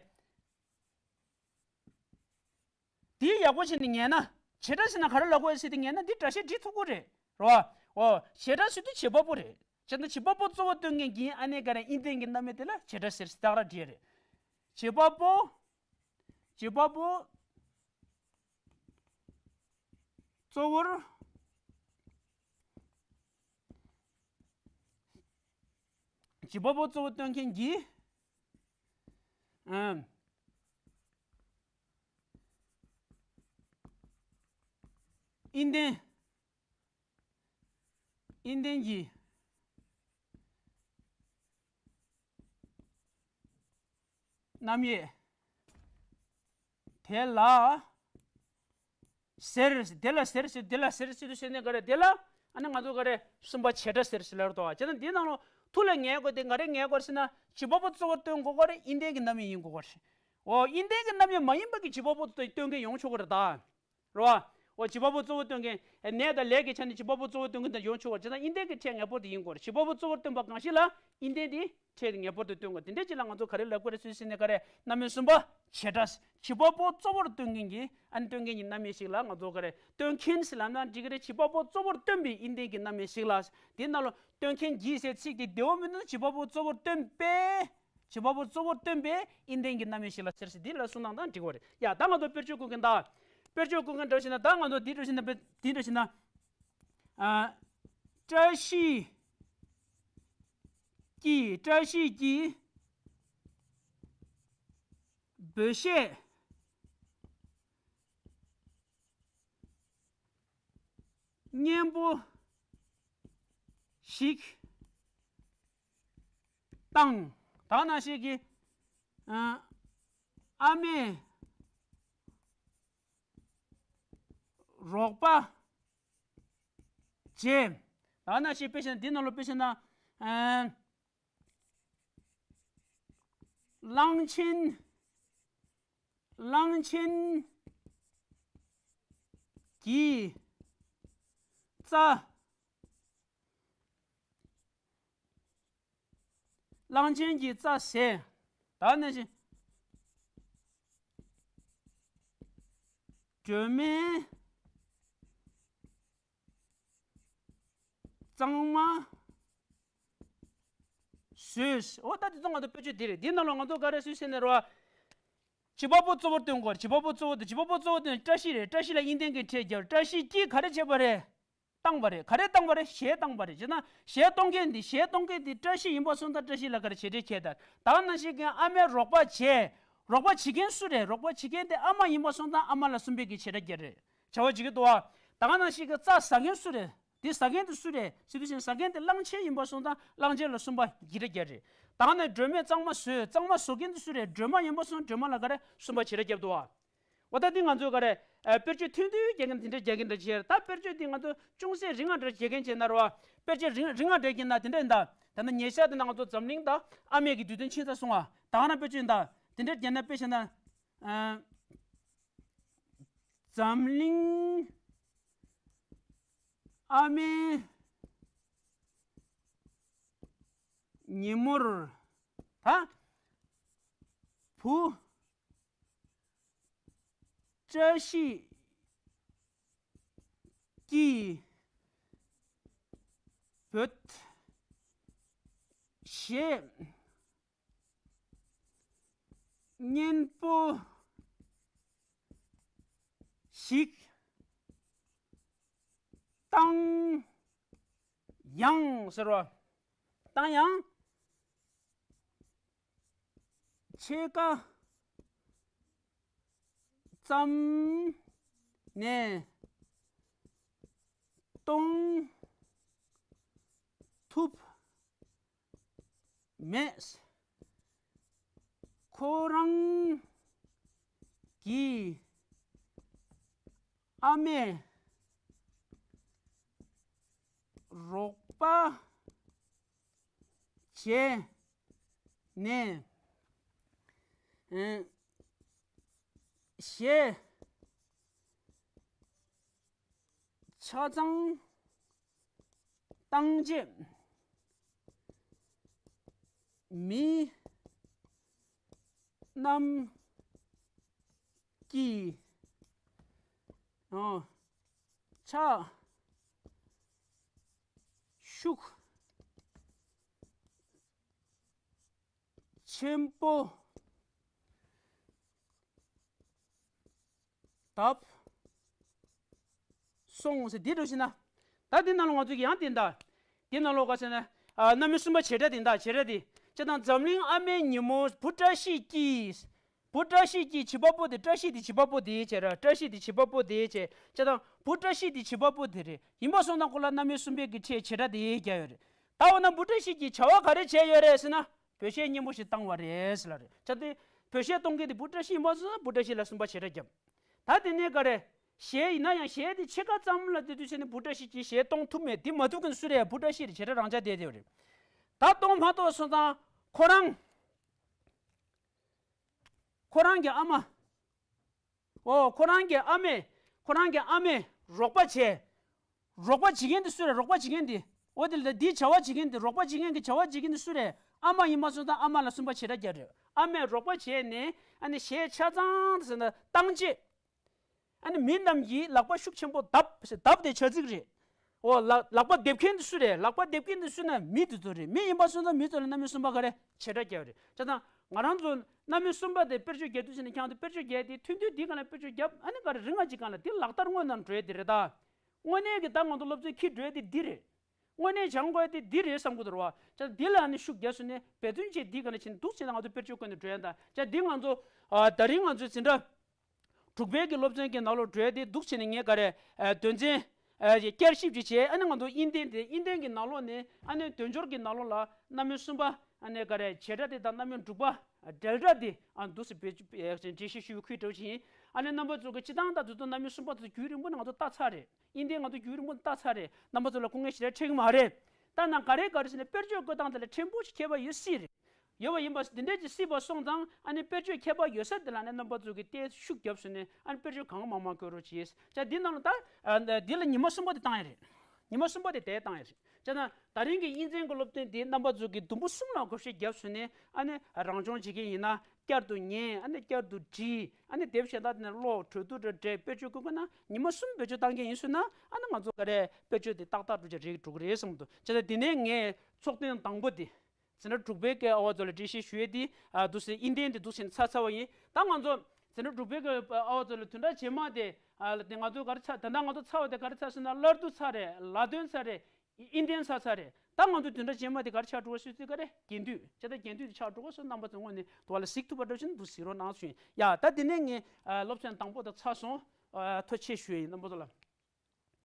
འདི་ཡག་པོ་བྱས་ནས་ཉན་ན། བྱེད་སྒྲ་ཟེར་ན་ག་རེ་ལབ་དགོས་ཟེར་དེ་ཉན་ན་འདི་སྒྲ་བཤད་འབྲི་ཐུབ་ཀྱི་རེད། རེད་བ། འོ་བྱེད་སྒྲ་ཟེར་དུས་བྱེད་པ་པོ་རེད། བྱས་ན་བྱེད་པ་པོ་གཙོ་བོ་སྟོན་མཁན་གྱི་ཨ་ནི་ག་རེ་དབྱིན་ལྡན་གྱི་རྣམ་དབྱེ་དེ་ལ་བྱེད་སྒྲ་ཟེར། ད་ག་རང་བྲིས་རེད། བྱེད་པ་པོ། བྱེད་པ་པོ་གཙོ་བོར། བྱེད་པ་པོ་གཙོ་བོ་སྟོན་མཁན་གྱི། ཨམ། དབྱིན་ལྡན། དབྱིན་ལྡན་གྱི་རྣམ་དབྱེ་དེ་ལ་ཟེར། དེ་ལ་ཟེར་ཟེར། དེ་ལ་ཟེར་ཟེར་དུས་ཟེར་ནས་ག་རེ། དེ་ལ་ཨ་ནི་ང་ཚོ་ག་རེ་གསུམ་པ་བྱེད་སྒྲ་ཟེར་ཟེར་ལབ་རེད་དོ། བྱས་ན་འདིའི་ནང་ལོགས་ཐུགས་ལ་ངེས་དགོས་དེ་ག་རེ་ངེས་དགོས་ཟེར་ན། བྱེད་པ་པོ་གཙོ་བོར་སྟོན་དགོས་ཀྱི་རེད། དབྱིན་ལྡན་གྱི་རྣམ་དབྱེ་ཡིན་དགོས་ཀྱི་རེད། འོ་དབྱིན་ལྡན་གྱི་རྣམ་དབྱེ་མ་ཡིན་པ་གི་བྱེད་པ་པོ་སྟོན་མཁན་ཡོང་ཆོག་གི་རེད་ད། རེད་བ། འོ་བྱེད་པ་པོ་གཙོ་བོ་སྟོན་མཁན། ཨེ་གནས་དང་ལས་ཀྱི་ཆ་ནས་བྱེད་པ་པོ་གཙོ་བོ་སྟོན་མཁན་དེ་ཡོང་ཆོག་གི་རེད། བྱས་ན་དབྱིན་ལྡན་གྱི་ཕྲད་ངེས་པར་དུ་ཡིན་དགོས་རེད། བྱེད་པ་པོ་གཙོ་བོར་སྟོན་པ་གང་ཞིག་ལ་དབྱིན་ལྡན་དེ་ཕྲད་དེ་ངེས་པར་དུ་སྟོན་དགོས། དེ་འདྲ་ཅིག་ལ་ང་ཚོ་ག་རེ་ལབ་དགོས་རེད་ཟེར་ཟེར་ནས་ག་རེ། རྣམ་དབྱེ་གསུམ་པ་བྱེད་སྒྲ། བྱེད་པ་པོ་གཙོ་བོར་སྟོན་མཁན་གྱི་ཨ་ནི་སྟོན་མཁན་གྱི་རྣམ་དབྱེ་ཞིག་ལ་ང་ཚོ་ག་རེ། སྟོན་མཁན་ཟེར་ལབ་ན་འགྲིག་གི་རེད། བྱེད་པ་པོ་གཙོ་བོར་སྟོན་པའི་དབྱིན་ལྡན་གྱི་རྣམ་དབྱེ་ཞིག་ལ། དེ་ནང་ལ་སྟོན་མཁན་གྱི་ཟེར་ཚིག་དེ་བདེ་བོ་མི་འདུག་བྱེད་པ་པོ་གཙོ་བོར་སྟོན་པའི། བྱེད་པ་པོ་གཙོ་བོར་སྟོན་པའི་དབྱིན་ལྡན་གྱི་རྣམ་དབྱེ་ཞིག་ལ་ཟེར་ཟེར། འདི་ལ་གསུང་སྟངས་དང་འགྲིག་པ་རེད། ཡ། ད་ང་ཚོ་དཔེར་བརྗོད་བཀོད་མཁན་དང་། དཔེར་བརྗོད་བཀོད་མཁན་འདྲ་བྱས་ན། ད་ང་ཚོ་འདི་འདྲ་བྱས་ན། དཔེ་འདི་འདྲ་བྱས་ན། ཨ། བཀྲ་ཤིས་ཀྱིས། བཀྲ་ཤིས་ཀྱིས་འབུལ་བཤད་སྙན་པོ་ཞིག་བཏང་། ད་ནང་བཞིན་གྱི། ཨ། ཨ་མས་རོགས་པ་བྱས། ད་ནང་བཞིན་དཔེ་བཞག་ན། འདི་ནང་ལོགས་དཔེ་བཞག་ན། ཨ། གླང་ཆེན། གླང་ཆེན་གྱིས་རྩྭ། གླང་ཆེན་གྱིས་རྩྭ་ཟས། ད་ནང་བཞིན། སྒྲོལ་མས་གཙང་མ་བཟོས། འོ་ད་དེ་ཚོ་ང་ཚོ་དཔེ་བརྗོད་འདི་རེད། འདི་ནང་ལ་ང་ཚོ་ག་རེ་བཟོས་ཟེར་ནས་རོ། བྱེད་པ་པོ་གཙོ་བོར་སྟོན་དགོས། བྱེད་པ་པོ་གཙོ་བོ་དེ། བྱེད་པ་པོ་གཙོ་བོ་དེ་བཀྲ་ཤིས་རེད། བཀྲ་ཤིས་ལ་དབྱིན་ལྡན་གྱི་ཕྲད་རྒྱབ། བཀྲ་ཤིས་ཀྱིས་ག་རེ་བྱས་པ་རེད། བཏང་བ་རེད། ག་རེ་བཏང་བ་རེད། གཞས་བཏང་བ་རེད། བྱས་ན་གཞས་གཏོང་མཁན་འདི། གཞས་གཏོང་མཁན་འདི་བཀྲ་ཤིས་ཡིན་པ་སོང་ཙང་བཀྲ་ཤིས་ལ་ག་རེ་བྱེད་འབྲེལ་བྱས་དང་། ད་ནང་བཞིན་གྱི་ཨ་མའི་རོགས་པ་བྱས། རོགས་པ་བྱེད་མཁན་སུ་རེད། རོགས་པ་བྱེད་མཁན་དེ་ཨ་མ་ཡིན་པ་སོང་ཙང་ཨ་མ་ལ་གསུམ་པའི་གི་བྱེད་སྒྲ་རྒྱག་རེད། བྱ་བ་བྱེད་ཀྱི་འདུག་བ། ད་ག་ནང་བཞིན་གྱི་རྩྭ་ཟ་མཁན་སུ་རེད། དེ་ཟ་མཁན་དེ་སུ་རེད་ཟེར་དུས་ཙང་ཟ་མཁན་དེ་གླང་ཆེན་ཡིན་པ་སོང་ཙང་གླང་ཆེན་ལ་གསུམ་པ་བྱེད་སྒྲ་རྒྱག་རེད། ད་ག་ནང་སྒྲོལ་མས་གཙང་མ་བཟོས། གཙང་མ་བཟོ་མཁན་དེ་སུ་རེད། སྒྲོལ་མ་ཡིན་པ་སོང་སྒྲོལ་མ་ལ་ག་རེ་གསུམ་པ་བྱེད་སྒྲ་བརྒྱབ་འདུག་བ། འོ་ད་འདི་ང་ཚོས་ག་རེ། ཨ། དཔེར་བརྗོད་ཐུང་ཐུང་རྒྱག་མཁན་དེ་འདྲ་རྒྱག་གི་འདྲ་བྱས། ད་དཔེར་བརྗོད་འདི་ང་ཚོ་ཅུང་ཟད་རིང་ང་འདྲ་རྒྱག་མཁན་བྱས་ན་རེད་བ། དཔེར་བརྗོད་རིང་རིང་ང་འདྲ་རྒྱག་ན་དེ་འདྲ་ཡིན་ད། ད་ནི་ཉེ་ཆར་དེ་ན་ང་ཚོ་འཛམ་གླིང་དང་ཨ་མའི་གི་དུས་སྟོན་ཕྱིན་ཚར་སོང་བ། ད་ག་ན་དཔེར་བརྗོད་ཡིན་ད། དེ་འདྲ་རྒྱག་ན་དཔེ་བྱས་ན། ཨ། འཛམ་གླིང་ཨ་མའི་ཉིན་མོར། ད་བུ་བཀྲ་ཤིས་ཀྱིས་བོད་གཞས་སྙན་པོ་ཞིག་བཏང་ཡང་ཟེར་བ། བཏང་ཡང་ཕྱེད་ཀ་ཙམ་ནས་གཏོང་ཐུབ་མེད། ཁོ་རང་གིས་ཨ་མའི་རོགས་པ་བྱས་ནས། ཨ། གཞས་ཆ་ཚང་བཏང་རྗེས་མི་རྣམས་ཀྱིས། ཨོ། ཕྱག་ཤུགས་ཆེན་པོ་བརྡབས་སོང་ཟེར། འདི་འགྲོ་ཞིག་ན། ད་འདི་ནང་ལ་ང་ཚོ་གི་ཡང་དེ་འདྲ། འདི་ནང་ལོགས་ག་ཟེར་ན། ཨ། རྣམ་སྨིན་གསུམ་པ་བྱེད་སྒྲ་དེ་འདྲ། བྱེད་སྒྲ་དེ། བྱས་ཙང་འཛམ་གླིང་ཨ་མའི་ཉིན་མོ། བུ་བཀྲ་ཤིས་ཀྱིས། བུ་བཀྲ་ཤིས་ཀྱིས་བྱེད་པ་པོ་དེ། བཀྲ་ཤིས་དེ་བྱེད་པ་པོ་དེ་བྱས་ར། བཀྲ་ཤིས་དེ་བྱེད་པ་པོ་དེ་བྱས། བྱས་ཙང་བུ་བཀྲ་ཤིས་དེ་བྱེད་པ་པོ་དེ་རེད། ཡིན་པ་སོང་ཙང་ཁོ་ལ་རྣམ་སྨིན་གསུམ་པའི་གི་ཕྲད་བྱེད་སྒྲ་དེ་རྒྱག་ཡོད་རེད། ད་འོ་ན་བུ་བཀྲ་ཤིས་ཀྱིས་བྱ་བ་ག་རེ་བྱས་ཡོད་རེད་ཟེར་ན། བོད་གཞས་སྙན་པོ་ཞིག་བཏང་བ་རེད་ཟེར་ལ་རེད། བྱས་ཏེ་བོད་གཞས་གཏོང་མཁན་དེ་བུ་བཀྲ་ཤིས་ཡིན་པ་སོང་ཙང་བུ་བཀྲ་ཤིས་ལ་གསུམ་པ་བྱེད་སྒྲ་བརྒྱབ། ད་དེ་ནས་ག་རེ། གཞས་ཡིན་ན་ཡང་གཞས་དེ་ཕྱེད་ཀ་ཙམ་ལ་དེ་དུས་ཚོད་ནས་བུ་བཀྲ་ཤིས་ཀྱིས་གཞས་གཏོང་ཐུབ་མེད། དེ་མ་ཐུབ་མཁན་སུ་རེད། བུ་བཀྲ་ཤིས་རེད། བྱེད་སྒྲ་རང་འཇགས་བསྡད་བསྡད་པ་རེད། ད་གཏོང་མ་ཐུབ་སོང་ཙང་ཁོ་རང་། ཁོ་རང་གི་ཨ་མ། ཨོ། ཁོ་རང་གི་ཨ་མས། ཁོ་རང་གི་ཨ་མས་རོགས་པ་བྱས། རོགས་པ་བྱེད་མཁན་དེ་སུ་རེད། རོགས་པ་བྱེད་མཁན་དེ། འོ་དེ་ལ་འདིའི་བྱ་བ་བྱེད་མཁན་དེ། རོགས་པ་བྱེད་མཁན་གྱི་བྱ་བ་བྱེད་མཁན་དེ་སུ་རེད། ཨ་མ་ཡིན་པ་སོང་ཙང་ཨ་མ་ལ་གསུམ་པ་བྱེད་སྒྲ་རྒྱག་རེད། ཨ་མས་རོགས་པ་བྱས་ནས་ཨ་ནི་གཞས་ཆ་ཚང་དེ་ཟེར་ན་བཏང་རྗེས། ཨ་ནི་མི་རྣམས་ཀྱིས་ལག་པ་ཤུགས་ཆེན་པོ་བརྡབས། བརྡབས་དེ་བྱ་ཚིག་རེད། འོ། ལག་ལག་པ་རྡེབ་མཁན་དེ་སུ་རེད། ལག་པ་རྡེབ་མཁན་དེ་སུ་ན་མི་དེ་ཚོ་རེད། མི་ཡིན་པ་སོང་ཙང་མི་ཚོ་ལ་རྣམ་སྨིན་གསུམ་པ་ག་རེ་བྱེད་སྒྲ་རྒྱག་རེད། བྱས་ཙང་ང་རང་ཚོ་རྣམ་སྨིན་གསུམ་པ་དེ་དཔེར་བརྗོད་རྒྱག་དུས་ཙམ་ནས་ཁྱེད་རང་ཚོ་དཔེར་བརྗོད་རྒྱག་དེ་ཐུང་ཐུང་དེའི་སྒང་ལ་དཔེར་བརྗོད་རྒྱབ། ཨ་ནི་ག་རེ་རིང་ང་ཅིག་སྒང་ལ་དེ་ལག་བསྟར་དངོས་ནང་འགྲོ་ཡ་དེ་རེད་ད། དངོས་གནས་ཀྱི་ད་ང་ཚོ་སློབ་ཚན་འཁྱེར་འགྲོ་ཡ་དེ་འདི་རེད། དངོས་གནས་སྦྱང་དགོས་ཡ་དེ་འདི་རེད་བསམ་གྱི་འདུག་ར་བ། བྱས་ཙང་འདི་ལ་ཨ་ནི་ཤུགས་རྒྱབ་སོང་ནས་འབད་བརྩོན་བྱས་འདིའི་སྒང་ལ་ཕྱིན་འདུག་བྱས་ན་ང་ཚོ་དཔེར་བརྗོད་སྐོར་ནས་འགྲོ་ཡ་ད། བྱས་ཙང་འདི་ང་ཚོ། ཨ། ད་རིང་ང་ཚོ་འཛིན་གྲྭ་དྲུག་པའི་གི་སློབ་ཚན་གྱི་ནང་ལོགས་འགྲོ་ཡ་དེ་འདུག་བྱས་ནས་ངས་ག་རེ། ཨ། དོན་ཚན། ཨ། བསྐྱར་ཞིབ་ཅིག་བྱས། ཨ་ནི་ང་ཚོ་དབྱིན་ལྡན་དེ། དབྱིན་ལྡན་གྱི་ནང་ལོགས་ནས་ཨ་ནི་དོན་སྦྱོར་གྱི་ནང་ལོགས་ལ་རྣམ་སྨིན་གསུམ་པ། ཨ་ནི་ག་རེ། བྱེད་སྒྲ་དེ་དང་རྣམ་སྨིན་དྲུག་པ། འབྲེལ་སྒྲ་དེ། ཨ། འདུག་སེ་འགྲེལ་བཤད་ཞུ་ཁུལ་འདྲ་བོ་ཞིག་ཡིན། ཨ་ནི་རྣམ་པ་ཚོ་གི་སྤྱིར་བཏང་ད་དུས་ཚོད་རྣམ་སྨིན་གསུམ་པ་དེ་ཚོ་རྒྱུན་རིང་པོ་ནས་ང་ཚོ་ལྟ་ཚར་རེད། དབྱིན་ལྡན་ང་ཚོ་རྒྱུན་རིང་པོ་ནས་ལྟ་ཚར་རེད། རྣམ་པ་ཚོ་ལ་སྐུ་ངལ་ཞེ་དྲག་འཕྲད་ཀྱི་མ་རེད། ད་ནང་ག་རེ་ག་རེ་ཟེར་ན་དཔེར་བརྗོད་བཀོད་སྟངས་དེ་ལ་ཕྲན་བུ་ཞིག་ཁྱད་པར་ཡོད་སྲིད་རེད། ཡོད་པ་ཡིན་པ་འདི་འདྲས་ཀྱི་སྲིད་པ་སོང་ཙང་། ཨ་ནི་དཔེར་བརྗོད་ཁྱད་པར་ཡོད་ས་དེ་ལ་ནི་རྣམ་པ་ཚོ་གིས་ཏོག་ཙམ་ཤུགས་བརྒྱབ་སོང་ནས། ཨ་ནི་དཔེར་བརྗོད་གང་མང་མང་བཀོད་རོགས་གྱིས། ཅག་འདི་ནང་ལ་ད། ཨ། འདི་ལ་ཉི་མ་གསུམ་པ་དེ་བཏང་ཡ་རེད། ཉི་མ་གསུམ་པ་དེ་དེ་བཏང་ཡ་རེད། ཅག་ན་ད་རིང་གི་དབྱིན་ཚན་གྱི་སློབ་ཚན་འདི་རྣམ་པ་ཚོ་གིས་དུམ་བུ་གསུམ་ལ་བགོ་བཤའ་བརྒྱབ་སོང་ནས། ཨ་ནི་རང་སྦྱོང་བྱེད་ཀྱི་ཡིན་ན། བསྐྱར་དུ་ཉན། ཨ་ནི་བསྐྱར་དུ་འབྲི། ཨ་ནི་དེབ་གཞན་དག་དེ་ནས་ཀློག། གྲོས་བསྡུར་འདྲ་འདྲ་དཔེར་བརྗོད་བཀོད་དགོས་ན། ཉི་མ་གསུམ་བེད་སྤྱོད་བཏང་མཁན་ཡིན་སོང་ན། ཨ་ནི་ང་ཚོ་ག་རེ་དཔེར་བརྗོད་དེ་ཏག་ཏག་འགྲོ་རྒྱུ་རེད། འགྲོ་གི་རེད་བསམ་འདུག་ཅེས་ན། དེ་ནས་ངས་ཚོགས་ཐུན་དང་པོ་དེ་འཛིན་གྲྭ་དྲུག་པའི་སྐབས་ཨ་བ་ཚོ་ལ་འགྲེལ་བཤད་ཞུ་ཡས་དེ། ཨ། འདུག་སེ་དབྱིན་ལྡན་དེ་འདུག་སེ་ཚར་ཚར་བ་ཡིན། ད་ང་ཚོ་ དེ་འདྲ་འབྲུག་པའི་གི་ཨ་བ་ཚོ་ལ་བདུན་ཕྲག་རྗེས་མ་དེ་ཨ་ལ་དེ་ང་ཚོ་ག་རེ་ཚར། ད་ལྟ་ང་ཚོ་ཚར་བ་དེ་ག་རེ་ཚར་ཟེར་ན། སླར་བསྡུ་ཚར་རེད། ལ་དོན་ཚར་རེད། ཨིན་ཌི་ཡན་ཚར་ཚར་རེད། ད་ང་ཚོ་བདུན་ཕྲག་རྗེས་མ་དེ་ག་རེ་ཆགས་འགྲོ་ཞུ་ཚིག་ག་རེ། རྒྱན་སྡུད་བྱས། ད་རྒྱན་སྡུད་དེ་ཆགས་འགྲོ་སོང་། རྣམ་པ་ཚོ་དངོས་གནས་དུ་བ་ལ་གཟིགས་ཐུབ་པ་འདྲ་བཞིན་དུ་གཟིགས་རོགས་གནང་ཞུ་ཡིན། ཡ་ད་དེ་ནས་ངས་ཨ་སློབ་ཚན་དང་པོ་དེ་ཚར་སོང་། ཨ་ཐུགས་རྗེ་ཆེ་ཞུ་ཡིན། རྣམ་པ་ཚོ་ལ།